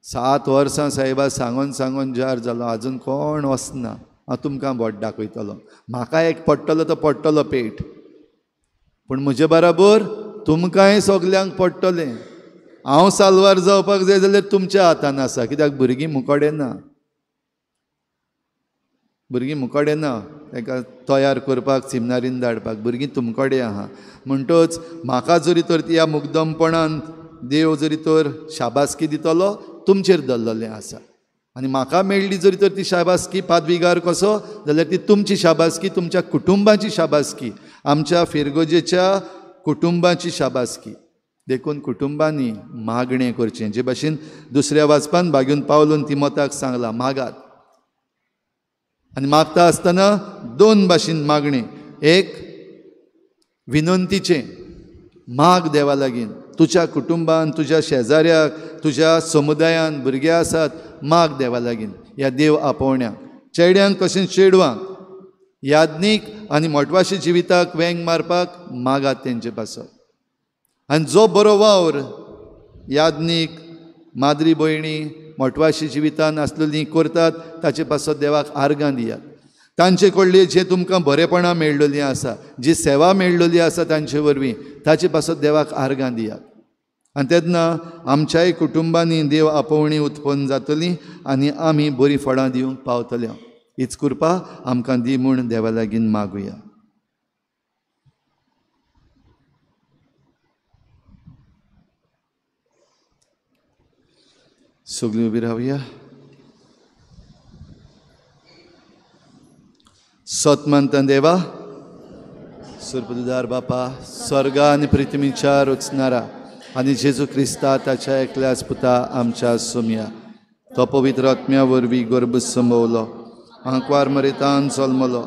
7 वर्सां सायबा सांगून सांगून जार जालो, आजून कोण वचना, हांव तुमकां बोट दाखयतलो. म्हाका एक पडटलो तो पडटलो पेट, पूण म्हजे बराबर तुमकांय सगल्यांक पडटलें. हांव साल्वार जावपाक जाय जाल्यार तुमच्या हातान आसा, कित्याक भुरगीं मुकोडे ना, भुरगीं मुकोडे ना ताका तयार करपाक, सिमनारीन धाडपाक, भुरगीं तुमकोडे आहा. म्हणटच म्हाका जरी तर ह्या मुग्दमपणान देव जरी तर शाबासकी दितलो, तुमचेर दवरलेलें आसा. आनी म्हाका मेळ्ळी जरी तर ती शाबासकी पादविगार कसो जाल्यार ती तुमची शाबासकी, तुमच्या कुटुंबाची शाबासकी, आमच्या फिरगोजेच्या कुटुंबाची शाबासकी. देखून कुटुंबांनी मागणें करचें. जे भाशेन दुसऱ्या वाचपान बागून पावलून तिमोताक सांगलां, मागात. आनी मागता आसतना दोन भाशेन मागणें, एक विनंतीचें, माग देवा लागीं, तुज्या कुटुंबान, तुज्या शेजाऱ्याक, तुज्या समुदायान भुरगे आसात, माग देवा लागीं ह्या देव आपोवण्याक. चेड्यांक तशेंच चेडवांक याज्ञीक आनी मोटवाशी जिविताक वेंग मारपाक मागात तेंचे पासत. आनी जो बरो वावर याज्ञीक, माद्री भयणी मोटवाशी जिवितान आसलेलीं करतात ताचे पासत देवाक आर्गां दियात. तांचे कडली जे तुमकां बरेपणां मेळ्ळेलीं आसा, जी सेवा मेळ्ळेली आसा तांचे वरवीं, ताचे पासत देवाक आर्गां दियात. आनी तेन्ना आमच्याय कुटुंबांनी देव आपोवणी उत्पन्न जातली आनी आमी बरीं फळां दिवंक पावतले. हीच कृपा आमकां दी म्हूण देवा लागीं मागुया. सगळीं उबी रावया. सत मानता देवा, सुरपुदार बापा, स्वर्गा आनी पृथ्वीच्या रचणारा आनी जेजू क्रिस्ता ताच्या एकल्याच पुता आमच्या सोमया, तो पवित्र आत्म्या वरवीं गर्भ संभवलो, आंकवार मरेतान जल्मलो,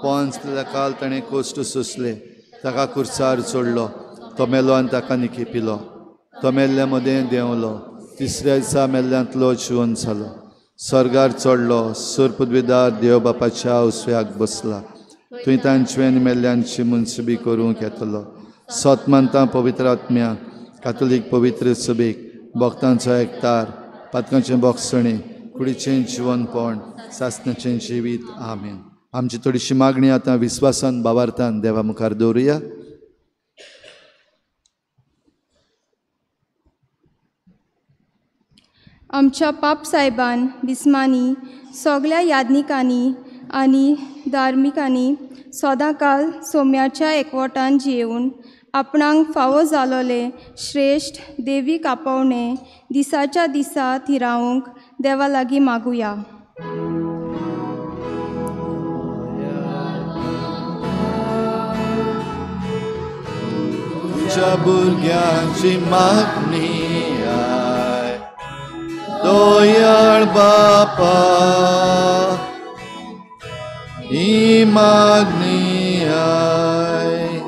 पंच काल ताणें कश्ट सोंसले, ताका कुर्सार चडलो, तो मेलो आनी ताका निखेपिलो, तो मेल्ल्या मदें देंवलो, तिसऱ्या दिसा मेल्ल्यांतलो जिवन जालो, स्वर्गार चडलो, सुरपुदविदार देव बापाच्या उसव्याक बसला, थंय तांचे आनी मेल्ल्यांची मुनसुबी करूंक येतलो. सत मानता पवित्र आत्म्या, कातोलीक पवित्र सभेक, भक्तांचो एकतार, पातकांचें बोगसणें, कुडीचें जिवनपण, सासणाचें जिवीत. आमेन. आमची थोडीशी मागणी आतां विस्वासान भावार्थान देवा मुखार दवरुया. आमच्या पाप साहेबान, बिस्मांनी, सगळ्या याज्ञिकांनी आनी धार्मिकांनी सदांकाल सोम्याच्या एकवटान जियेवन आपणाक फावो जालोले श्रेश्ठ देवीक आपोवणें दिसाच्या दिसा थिरावंक देवा लागीं मागुया. तुज्या भुरग्यांची मागणी दयाळ बापा, ही मागणी I.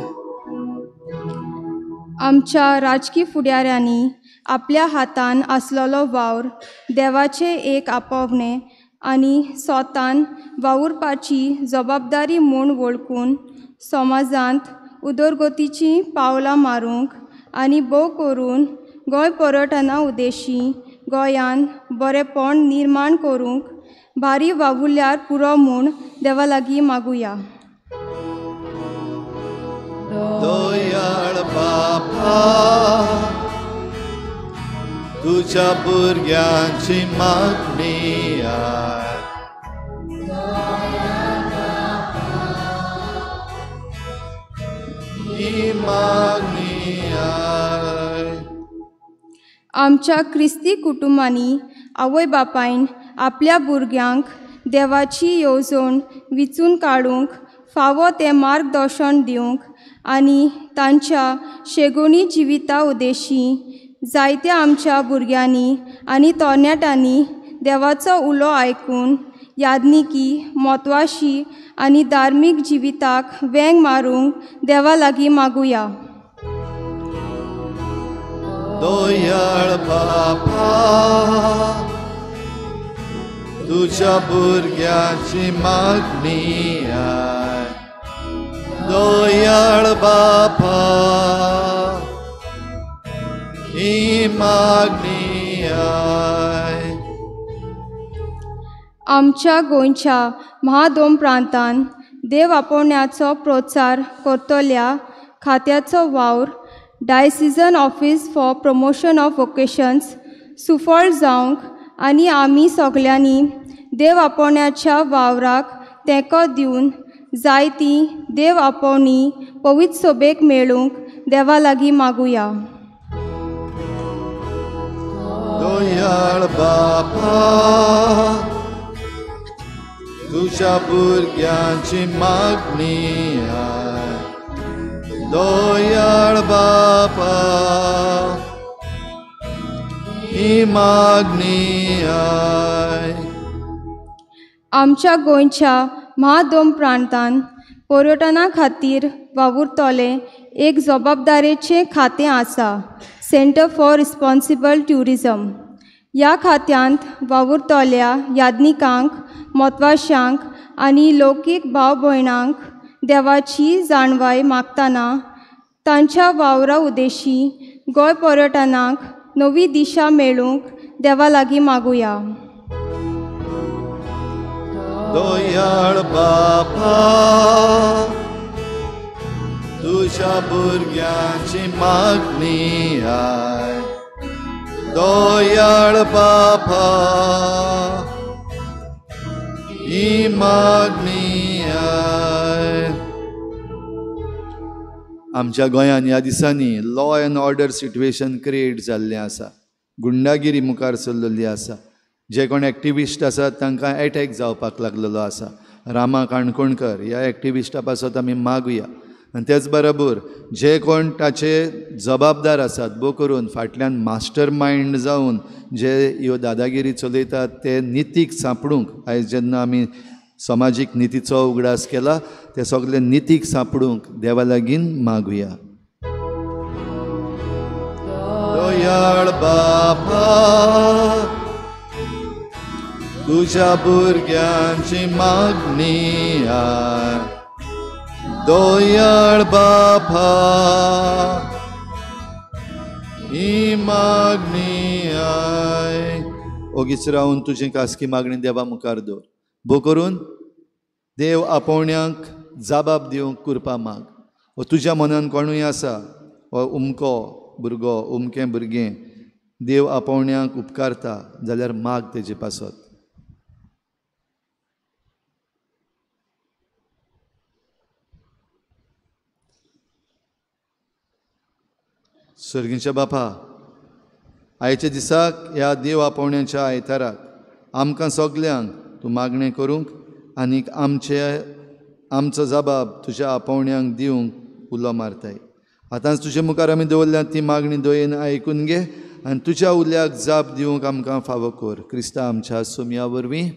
आमच्या राजकी फुडाऱ्यांनी आपल्या हातान आसलेलो वावर देवाचें एक आपोवणें आनी स्वतान वावुरपाची जबाबदारी म्हूण वळखून समाजांत उदरगतीचीं पावलां मारूंक आनी भोव करून गोंय पर्यटना उद्देशी गोंयान बरेपण निर्माण करूंक भारी वावुरल्यार पुरो म्हूण देवा लागीं मागुया. दयाळ बापा, तुज्या भुरग्यांची मागणी I. ही मागणी I. आमच्या क्रिस्ती कुटुंबांनी आवय बापायन आपल्या भुरग्यांक देवाची येवजण विचून काडूंक फावो तें मार्गदर्शन दिवंक आनी तांच्या शेगोणी जिविता उद्देशी जायत्या आमच्या भुरग्यांनी आनी तरणाट्यांनी देवाचो उलो आयकून याज्ञिकी, म्हत्वाशी आनी धार्मीक जिविताक वेंग मारूंक देवा लागीं मागुया. दयाळ बापा, तुज्या भुरग्यांची मागणी I. दयाळ बापा, ही मागणी I. आमच्या गोंयच्या महादोम प्रांतान देव आपोवण्याचो प्रचार करतल्या खात्याचो वावर diocesan office for promotion of vocations सुफळ जावंक आनी आमी सगल्यांनी देव आपोवण्याच्या वावराक तेंको दिवन जायती देव आपोवणी पवित्र सोबेक मेळूंक देवा लागीं मागुया. दयाळ बापा तुझ्या भुरग्यांची मागणी आय, दयाळ बापा ही मागणी आय. आमच्या गोंयच्या म्हादोम प्रांतान पर्यटना खातीर वावुरतलें एक जबाबदारेचें खातें आसा, सेंटर फॉर रिस्पॉन्सिबल ट्युरिजम. ह्या खात्यांत वावुरतल्या याज्ञिकांक, म्हत्वाशांक आनी लौकीक भाव भयणांक देवाची जाणवाय मागतना तांच्या वावरा उद्देशी गोंय पर्यटनाक नवी दिशा मेळूंक देवा लागीं मागुया. दयाळ बापा तुझ्या भुरग्यांची मागणी आय, दयाळ बापा ही मागणी आय. आमच्या गोंयांत ह्या दिसांनी law and order situation create जाल्लें आसा, गुंडागिरी मुखार सरलेली आसा, जे कोण एक्टिविस्ट आसात तांकां एटॅक जावपाक लागलेलो आसा. रामा काणकोणकर ह्या एक्टिविस्टा पासत आमी मागुया आनी तेच बरोबर जे कोण ताचे जबाबदार आसात भो करून फाटल्यान मास्टर मायंड जावन जे ह्यो दादागिरी चलयतात ते नितीक सांपडूंक आयज जेन्ना आमी समाजीक नितीचो उगडास केला ते सगळे नितीक सांपडूंक देवा लागीं मागुया. दयाळ बापा तुझ्या भुरग्यांची मागणी आय, दयाळ बापा ही मागणी आय. ओगीच रावन तुजी खासगी मागणी देवा मुखार दवर, भो करून देव आपोवण्यांक जाबाब दिवंक कृपा माग. वो तुज्या मनान कोणूय आसा वो उमको भुरगो उमकें भुरगें देव आपोवण्यांक उपकारता जाल्यार माग तेजे पासत. सर्गीच्या बापा, आयच्या दिसाक ह्या देव आपोवण्याच्या आयताराक आमकां सगल्यांक तूं मागणें करूंक आनीक आमचो जबाब तुज्या आपोवण्यांक दिवंक उलो मारताय. आतांच तुजे मुखार आमी दवरल्या ती मागणी दयेन आयकून घे आनी तुज्या उल्याक जाप दिवंक आमकां फावो कर. क्रिस्ता आमच्या सोमया वरवीं.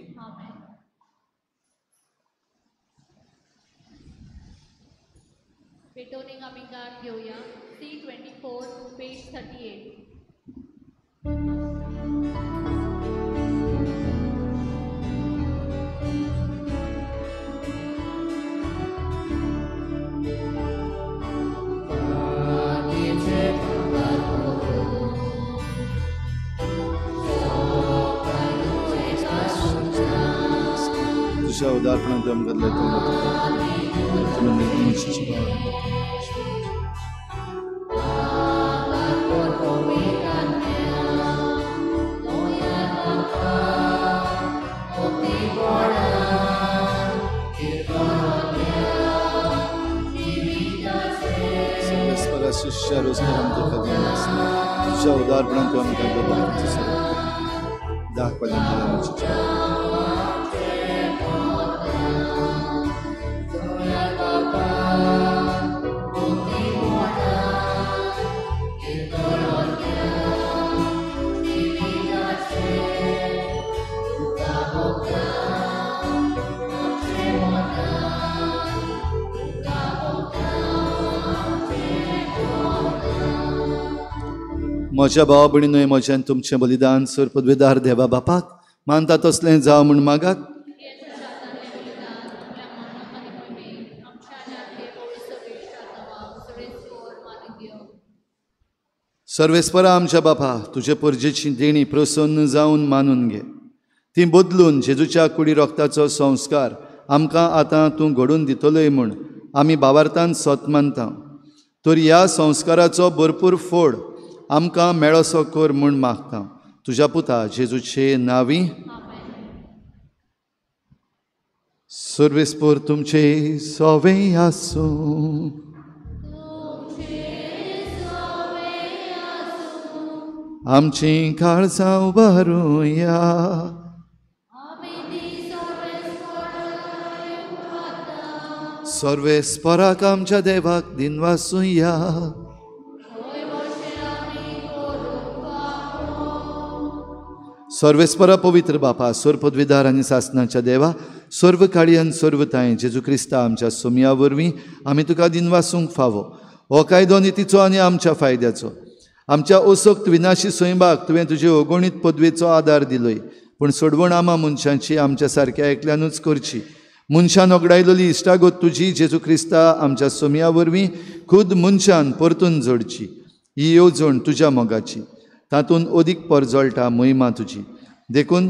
तुझ्या उदारपणांत आमकां तुझ्या उदारपणांत आमकां दाखवल्या. म्हज्या भावा भयणीनो, म्हज्यान तुमचें बलिदान सर पदवेदार देवा बापाक मानता तसलें जावं म्हूण मागात. सर्वेस्परा आमच्या बापा, तुजे परजेची देणी प्रसन्न जावन मानून घे, ती बदलून जेजूच्या कुडी रोगताचो संस्कार आमकां आतां तूं घडून दितलोय म्हूण आमी बावार्थान सत मानता. तर ह्या संस्काराचो भरपूर फोड आमकां मेळोसो कर म्हूण मागता. तुज्या पुता जेजूचे नांवी. सर्वेस्पर तुमचे सवे आसूं. आमचीं काळजां उबारुया. सर्वेस्पराक आमच्या देवाक दिनवासुया. सर्वेस्परा पवित्र बापा, सर्व पदवीदार आनी सासनाच्या देवा, सर्व काळी आनी सर्व तांय जेजू क्रिस्ता आमच्या सोमया वरवीं आमी तुका दिनवासूंक फावो. हो कायदो नितीचो आनी आमच्या फायद्याचो. आमच्या असक्त विनाशी स्वयंबाक तुवें तुजे अगणीत पदवेचो आदार दिलोय, पूण सोडवण आमा मनशांची आमच्या सारक्या एकल्यानूच करची. मनशान ओगडायलोली इश्टागत तुजी जेजू क्रिस्ता आमच्या सोमया वरवीं खुद मनशान परतून जोडची. ही येवजण तुज्या मोगाची, तातूंत अदीक परजळटा महिमा तुजी. देखून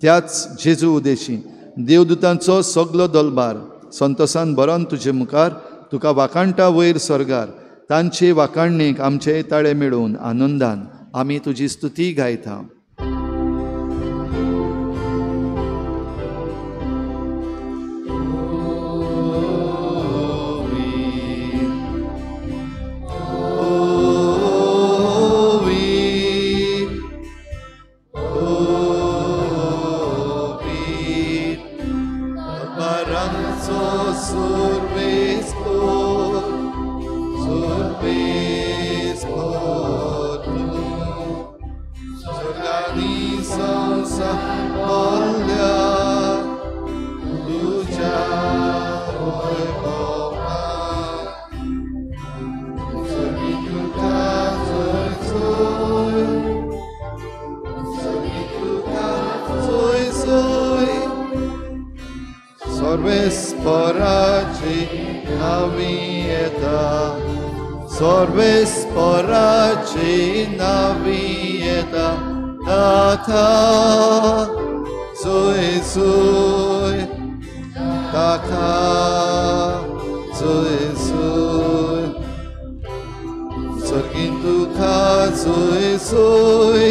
त्याच जेजू उदेशी देवदूतांचो सगलो दलबार संतोसान भरोन तुजे मुखार तुका वाखाणटा वयर स्वर्गार. तांचे वाखाणणेक आमचे ताळे मेळोवन आनंदान आमी तुजी स्तुती गायता. सर्वेस्पराची नावी येता ताका जोय जोय, ताका जोय जोय, स्वर्गीन तुका जोय जोय,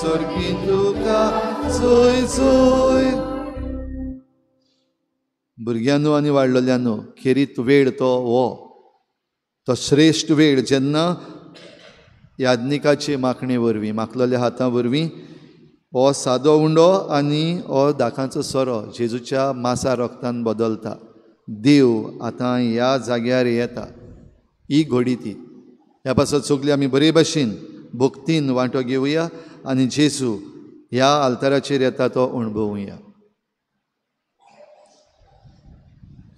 स्वर्गीन तुका जोय जोय. भुरग्यांनो आनी वाडलोल्यांनो, खेरीत वेळ तो हो, तो श्रेश्ठ वेळ जेन्ना याज्ञिकाचे माखणे वरवीं, माखलेल्या हाता वरवीं हो सादो उंडो आनी हो दाकांचो सोरो जेजूच्या मासा रक्तान बदलता. देव आतां ह्या जाग्यार येता. ही घडी ती. ह्या पासत सगळी आमी बरे भाशेन भक्तीन वांटो घेवया आनी जेजू ह्या आल्ताराचेर येता तो अणभवुया.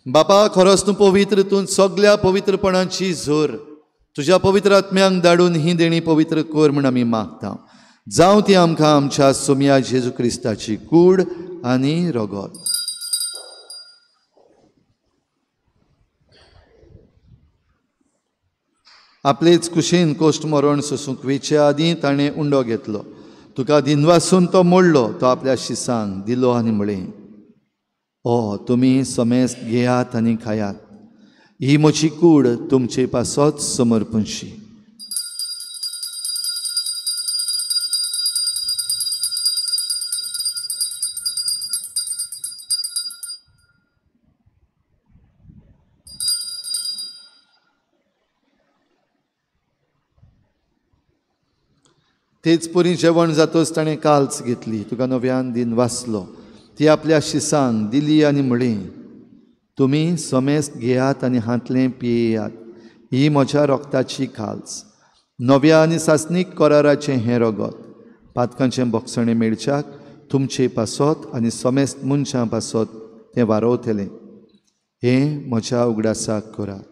बापा, खरोच तूं पवित्र, तूं सगल्या पवित्रपणाची जोर. तुज्या पवित्र आत्म्यांक धाडून ही देणी पवित्र कर म्हूण आमी मागता. जावं ती आमकां आमच्या सोमया जेजू क्रिस्ताची कूड आनी रगत. आपलेच कुशीन कोश्ट मरण सोसूंक वेचे आदीं ताणें उंडो घेतलो, तुका दिनवासून तो मोडलो, तो आपल्या शिसांक दिलो आनी म्हळें, ओ तुमी समेस्त घेयात आनी खायात, ही म्हजी कूड तुमचे पासत समर्पणशी. तेच परी जेवण जातच ताणें काल्च घेतली, तुका नव्यान दिन वाचलो, ती आपल्या शिसांक दिली आनी म्हळी, तुमी समेस्त घेयात आनी हांतलें पियेयात, ही म्हज्या रक्ताची काल्च, नव्या आनी सासणीक कराराचें हें रगत, पातकांचें भोगसणें मेळच्याक तुमचे पासत आनी समेस्त मनशां पासत तें वारोवतलें. हें म्हज्या उगडासाक करात.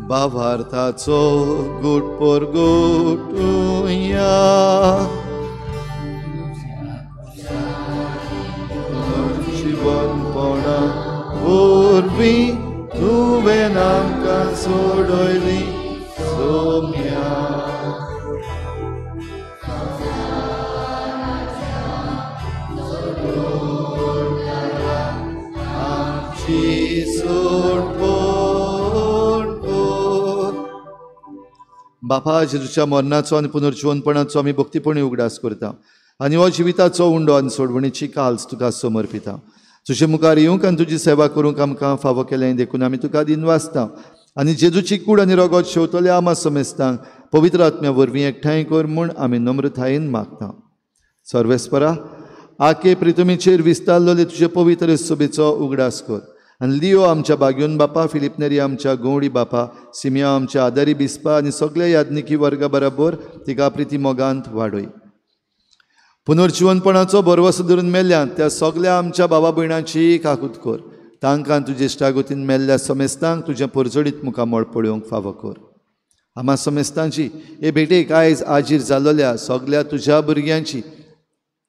भावार्थाचो गुट परगुटुया, जिवनपणा वरवीं तुवें आमकां सोडयली सोम्या. आमची सोडपण बापा, जेजूच्या मरणाचो आनी पुनर्जिवनपणाचो आमी भक्तीपणी उगडास करता आनी हो जिविताचो उंडो आनी सोडवणीची काल्स तुका समर्पिता. तुजे मुखार येवंक आनी तुजी सेवा करूंक आमकां फावो केलें देखून आमी तुका दिनवासता आनी जेजूची कूड आनी रगत शेवतल्या आमा समेस्तांक पवित्र आत्म्या वरवीं एकठांय कर म्हूण आमी नम्रतायेन मागता. सर्वेस्परा, आके प्रितमीचेर विस्तारलेले तुजे पवित्र सभेचो उगडास कर आनी लियो आमच्या बाग्योन बापा, फिलिप नेरी आमच्या गवळी बापा, सिमिया आमच्या आदारी बिस्पा आनी सगल्या याज्ञिकी वर्गा बराबर तिका प्रिती मोगांत वाडय. पुनर्जिवनपणाचो भरवसो धरून मेल्ल्यान त्या सगल्या आमच्या बाबा भयणांची काकूत कर. तांकां तुजे इश्टागतीन मेल्ल्या समेस्तांक तुजें परजळीत मुखामळ पळोवंक फावो कर. आमा समेस्तांची हे भेटेक आयज आजीर जाल्ल्या सगल्या तुज्या भुरग्यांची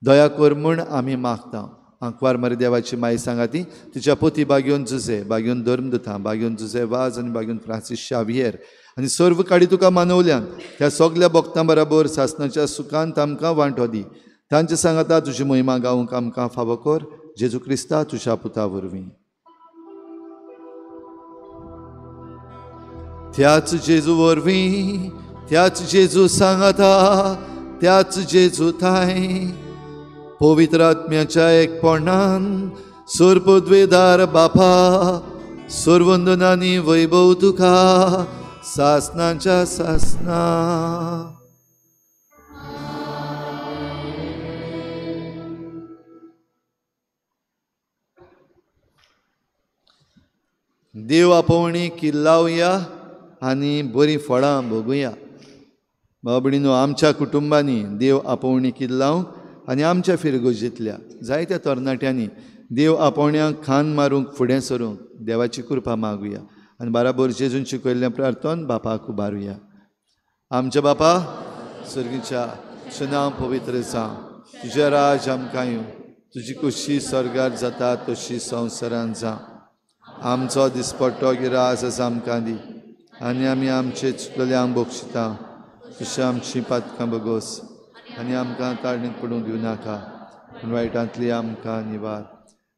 दया कर म्हूण आमी मागता. आंकवार मारी देवाची माई सांगाती तिच्या पोती बागयोन जुजे, बागयोन धर्मदुतां, बागयोन जुजे वाज आनी बागयोन फ्रांसीस शावियर आनी सर्व काडी तुका मानवल्यान त्या सगल्या भक्तां बराबर सासणाच्या सुखांत आमकां वांटो दी. तांचे सांगाता तुजी महिमा गावंक आमकां फावो कर. जेजू क्रिस्ता तुज्या पुता वरवीं. त्याच जेजू वरवीं, त्याच जेजू सांगाता, त्याच जेजू थांय पवित्र आत्म्याच्या एकपणान सर्वद्वेदार बापा सर्वंदनानी वैभव तुका सासनाच्या सासना. देव आपोवणी किल्लावया आनी बरीं फळां भोगुया. बाबडीनो, आमच्या कुटुंबांनी देव आपोवणी किल्लावंक आनी आमच्या फिरगोजींतल्या जायत्या तरणाट्यांनी देव आपोवण्याक खान मारूंक फुडें सरूंक देवाची कृपा मागुया आनी बाराबर जेजून शिकयल्लें प्रार्थन बापाक उबारुया. आमच्या बापा सर्गीच्या, तुजें नांव पवित्र जावं, तुजें राज आमकां येवं, तुजी खुशी स्वर्गार जाता तशी संवसारांत जावं. आमचो दिसपट्टो गिरास आसा आमकां दी आनी आमी आमचे चुकलेल्यांक बक्षिता तशें आमची पातकां बगोस आनी आमकां ताळणीक पडूंक दिवं नाका, पूण वायटांतली आमकां निवार.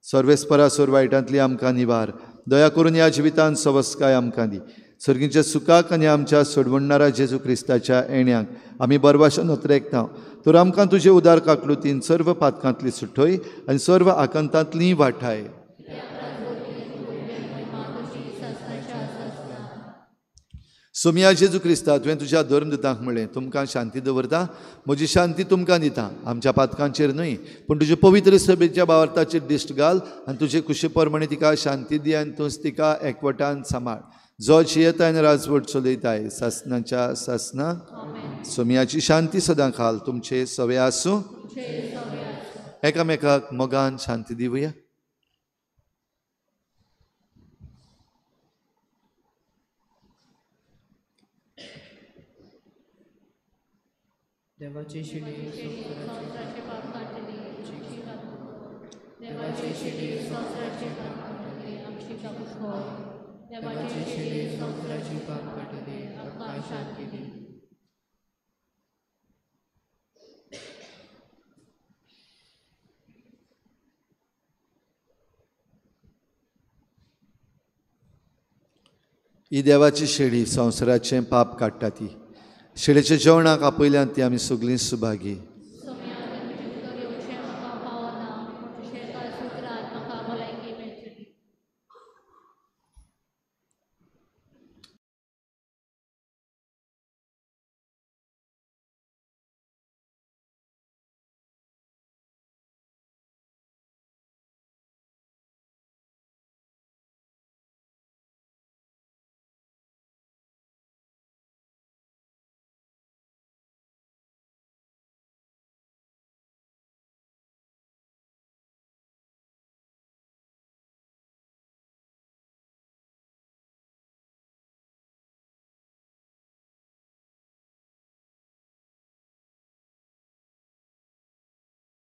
सर्वेस्परा सोर वायटांतली आमकां निवार. दया करून ह्या जिवितांत सवस्काय आमकां दी. सर्गीच्या सुखाक आनी आमच्या सोडवणणारा जेजू क्रिस्ताच्या येण्याक आमी बरवाशन नोत्रेकता. तर आमकां तुजे उदार काकलुतीन सर्व पातकांतली सुटय आनी सर्व आकांतांतली वाठाय. सोमिया जेजू क्रिस्ता, तुवें तुज्या धर्मदुतांक म्हणलें, तुमकां शांती दवरता, म्हजी शांती तुमकां दिता. आमच्या पातकांचेर न्हय पूण तुजे पवित्र सभेच्या भावार्थाचेर दिश्ट घाल आनी तुजे कुशी प्रमाणे तिका शांती दी आनी तूंच तिका एकवटान सांबाळ. जो जियेता आनी राजवट चलयताय सासनाच्या सासना. सोमियाची शांती सदां खाल तुमचे सवे आसूं. एकामेकाक मोगान शांती दिवया. देवाची शिडी संवसाराचे पाप काडटली, देवाची शिडी संवसाराचे पाप काडटली, आमची काकूत कर. देवाची शिडी संवसाराचे पाप काडटली, आमकां शांती दी. ही देवाची शेळी संवसाराचें पाप काडटा ती. शेळेच्या जेवणाक आपयल्यान ती आमी सगळीं सुभागी.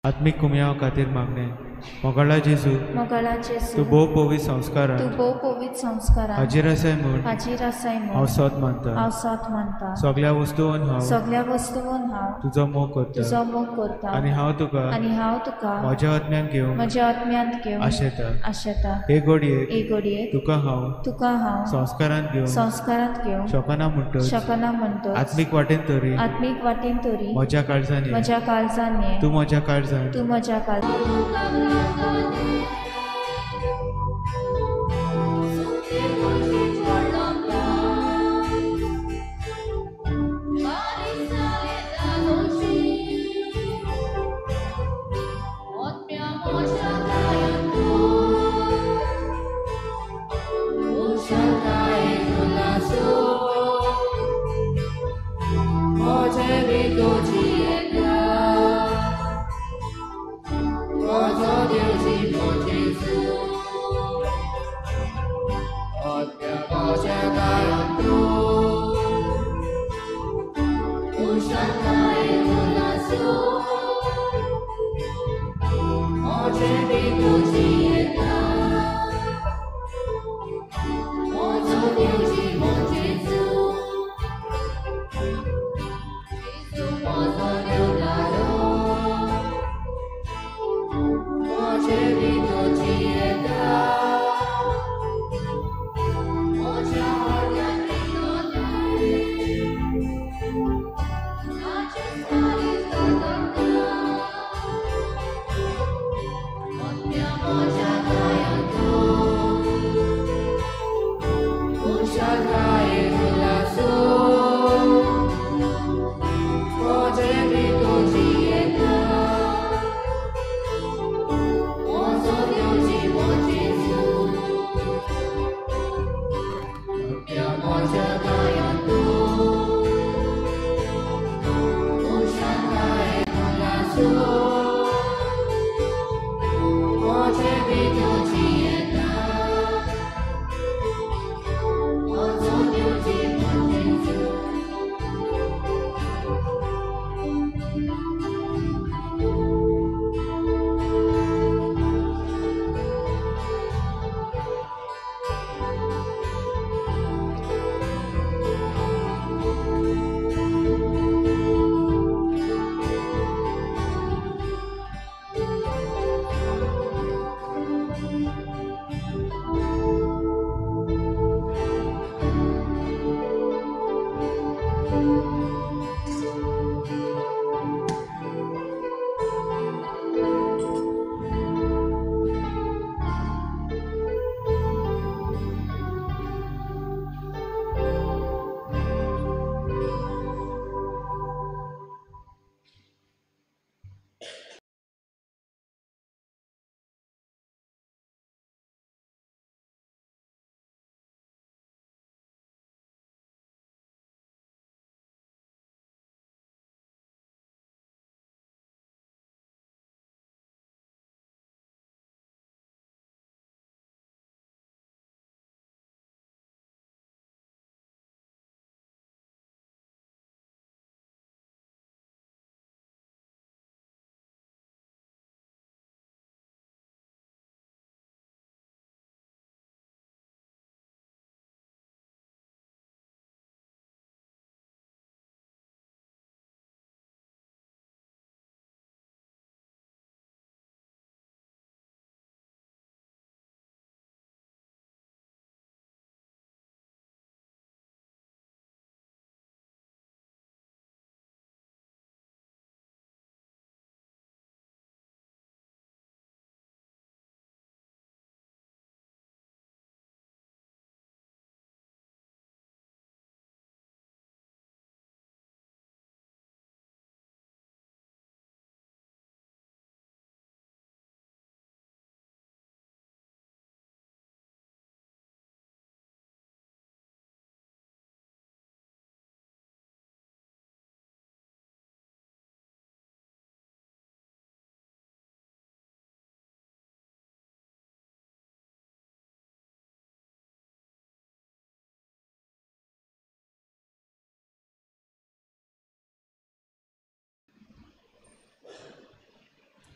आत्मीक कुमयाव खातीर मागणें. मोगाळा जेजू, मोगाळा जेजू, तूं भोव पवित्र संस्कारान, तूं भोव पवित्र संस्कारान हाजीर आसाय म्हूण, हाजीर आसाय म्हूण हांव सत मानता, हांव सत मानता. सगळ्या वस्तून हांव, सगळ्या वस्तून हांव तुजो मोग करता, तुजो मोग करता. आनी हांव तुका, आनी हांव तुका म्हज्या आत्म्यान घेवंक, म्हज्या आत्म्यांत घेवंक आशेता, आशेता. हे घडयेक, हे घडयेक तुका हांव, तुका हांव संस्कारांत घेवंक, संस्कारांत घेवंक शकना म्हणटच, शकना म्हणटच आत्मीक वाटेन तरी, आत्मीक वाटेन तरी म्हज्या काळजान, म्हज्या काळजान, तूं म्हज्या काळजान, तूं म्हज्या काळजान.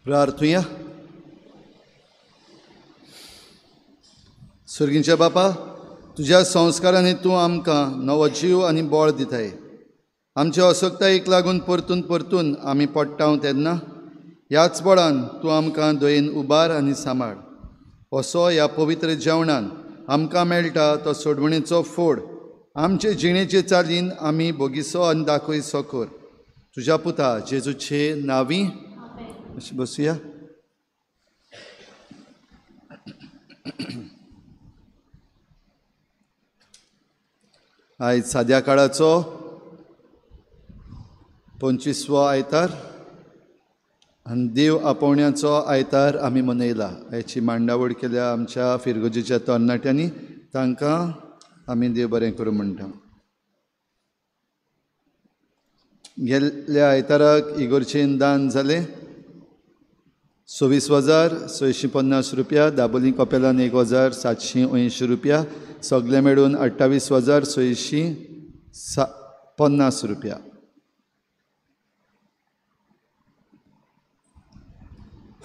प्रार्थुया. सुर्गींच्या बापा, तुज्या संस्कारांनी तूं आमकां नवो जीव आनी बळ दिताय. आमचे असक्तायेक लागून परतून परतून आमी पडटा तेन्ना ह्याच बळान तूं आमकां दयेन उबार आनी सांबाळ. असो ह्या पवित्र जेवणान आमकां मेळटा तो सोडवणेचो फोड आमचे जिणेचे चालीन आमी भोगिसो आनी दाखयसो कर. तुज्या पुता जेजूचे नांवी. अशें बसुया. आयज साद्या काळाचो 25वो आयतार आनी देव आपोवण्याचो आयतार आमी मनयला. हाची मांडावळ केल्या आमच्या फिरगोजेच्या तरणाट्यांनी, तांकां आमी देव बरें करूं म्हणटा. गेल्ल्या आयताराक इगोर्चेन दान जालें 26,650 रुपया, दाबोली कपेलान 1,780 रुपया, सगळे मेळून 28,650 रुपया.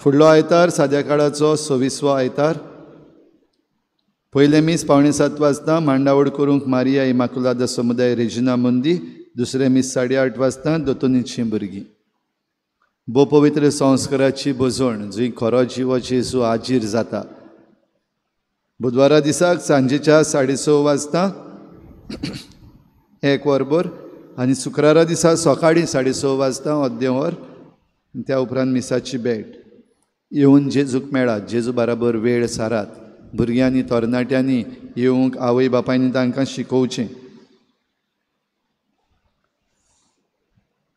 फुडलो आयतार साद्या काळाचो 26वो आयतार. पयलें मीस 6:45 वाजता मांडावळ करूंक मारिया इमाकुलादा समुदाय रेजिना मुंदी. दुसरें मीस 8:30 वाजता दोतोनीची भुरगीं. भोव पवित्र संस्काराची भजवण जंय खरो जिवो जेजू आजीर जाता. बुधवारा दिसाक सांजेच्या 6:30 वाजता 1 वरभर आनी शुक्रारा दिसा सकाळीं 6:30 वाजता अर्दें वर. त्या उपरांत मिसाची भेट. येवन जेजूक मेळात, जेजू बराबर वेळ सारात. भुरग्यांनी तरणाट्यांनी येवंक आवय बापायनी तांकां शिकोवचें.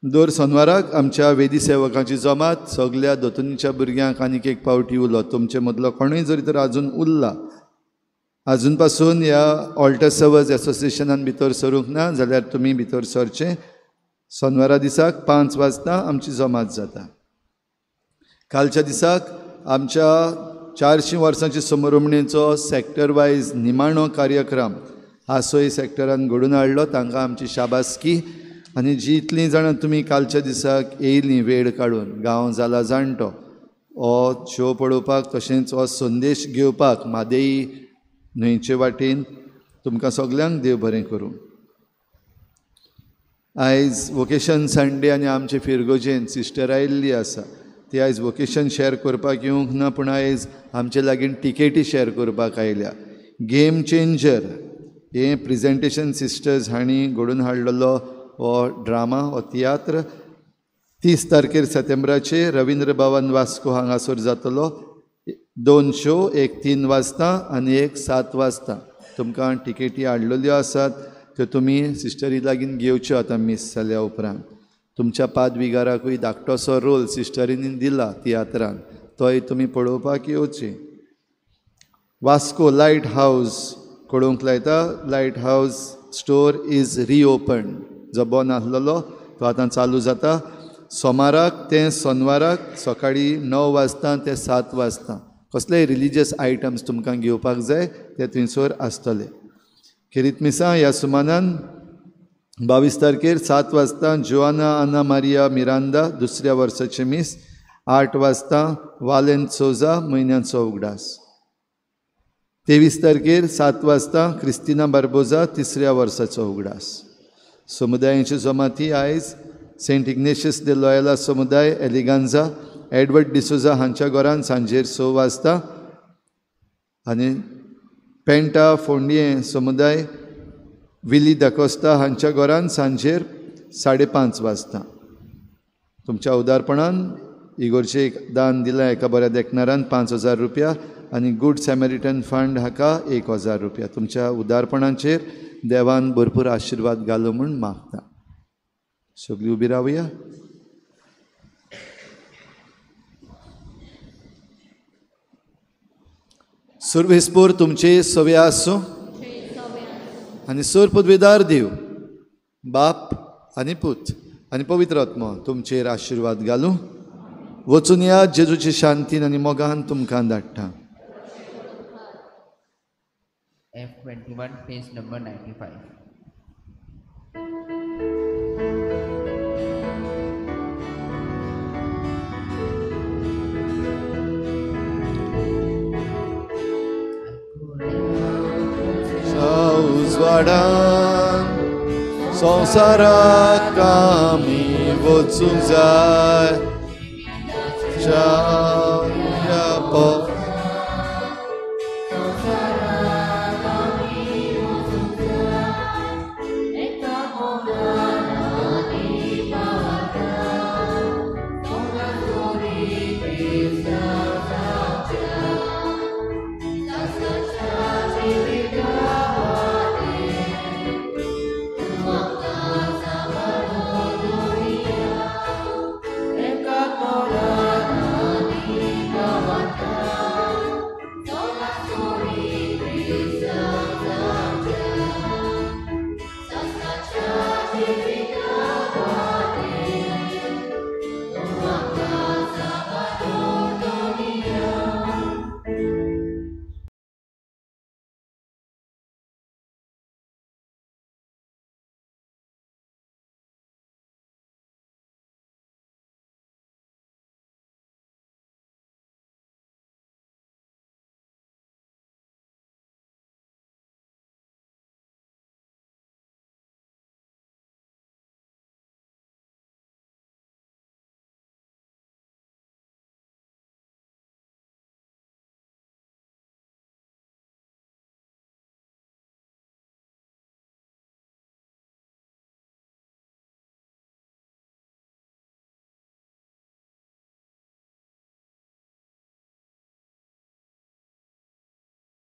दर सोनवाराक आमच्या वेदी सेवकांची जमात सगल्या दोतोनीच्या भुरग्यांक आनीक एक पावटी उलो. तुमचे मदलो कोणूय जरी तर आजून उरला, आजून पासून ह्या ऑल्टर सर्वर्स एसोसिएशनान भितर सरूंक ना जाल्यार तुमी भितर सरचें. सोनवारा दिसाक 5 वाजता आमची जमात जाता. कालच्या दिसाक आमच्या 400 वर्सांची समरुमणेचो सॅक्टर वायज निमाणो कार्यक्रम आसोय सॅक्टरान घडून हाडलो. तांकां आमची शाबासकी. आनी जी इतलीं जाणां तुमी कालच्या दिसाक येयलीं वेळ काडून, गांव जाला जाणटो हो शो पळोवपाक तशेंच हो संदेश घेवपाक म्हादेई न्हंयचे वाटेन, तुमकां सगल्यांक देव बरें करूं. आयज वोकेशन संडे आनी आमचे फिरगोजेन सिस्टर आयिल्ली आसा. ती आयज वोकेशन शेअर करपाक येवंक ना, पूण आयज आमचे लागीं टिकेटी शेअर करपाक आयल्या. गेम चेंजर हें प्रेजेंटेशन सिस्टर्स हांणी घडोवन हाडलेलो हो ड्रामा, हो तियात्र 30 तारखेर सप्टेंबराचेर रविंद्र भवन वास्को हांगासर जातलो. 2 शो, एक 3 वाजता आनी एक 7 वाजता. तुमकां टिकेटी हाडलेल्यो आसात त्यो तुमी सिस्टरी लागीं घेवच्यो आतां मीस जाल्या उपरांत. तुमच्या पादविगाराकूय धाकटोसो रोल सिस्टरींनी दिला तियात्रान, तोय तुमी पळोवपाक येवचे. वास्को लायट हावज कळोवंक लायता. Lighthouse store is reopen. जो बंद आसलेलो तो आतां चालू जाता. सोमाराक ते सोनवाराक सकाळीं 9 वाजता ते 7 वाजता. कसलेय रिलिजियस आयटम्स तुमकां घेवपाक जाय ते थंयसर आसतले. खेरीत मिसां ह्या सुमानान 22 तारखेर 7 वाजता जोआना आना मारिया मिरांदा दुसऱ्या वर्साचें मीस, 8 वाजता वालेन सोजा म्हयन्याचो उगडास. 23 तारखेर 7 वाजता क्रिस्तिना बार्बोजा तिसऱ्या वर्साचो उगडास. समुदायांची जमाती आयज सेंट इग्नेशियस दे लॉयला समुदाय एलिगांजा एडवर्ड डिसोजा हांच्या घरान सांजेर 6 वाजता आनी पेंटा फोंडिये समुदाय विली दाकोस्ता हांच्या घरान सांजेर 5:30 वाजता. तुमच्या उदारपणान इगोरचें एक दान दिलां एका बऱ्या देखणारान 5,000 रुपया आनी गूड सॅमेरिटन फंड हाका 1,000 रुपया. तुमच्या उदारपणाचेर देवान भरपूर आशिर्वाद घालो म्हूण मागता. सगळीं उबी रावया. सुर्वेस्पोर तुमचे सवे आसूं आनी सोर पदवेदार देव बाप आनी पूत आनी पवित्र आत्मो तुमचेर आशिर्वाद घालूं. वचून या जेजूची शांतीन आनी मोगान तुमकां धाडटा. F21 page number 95. उजवाडान संवसाराक आमी वचूंक जाय. च्या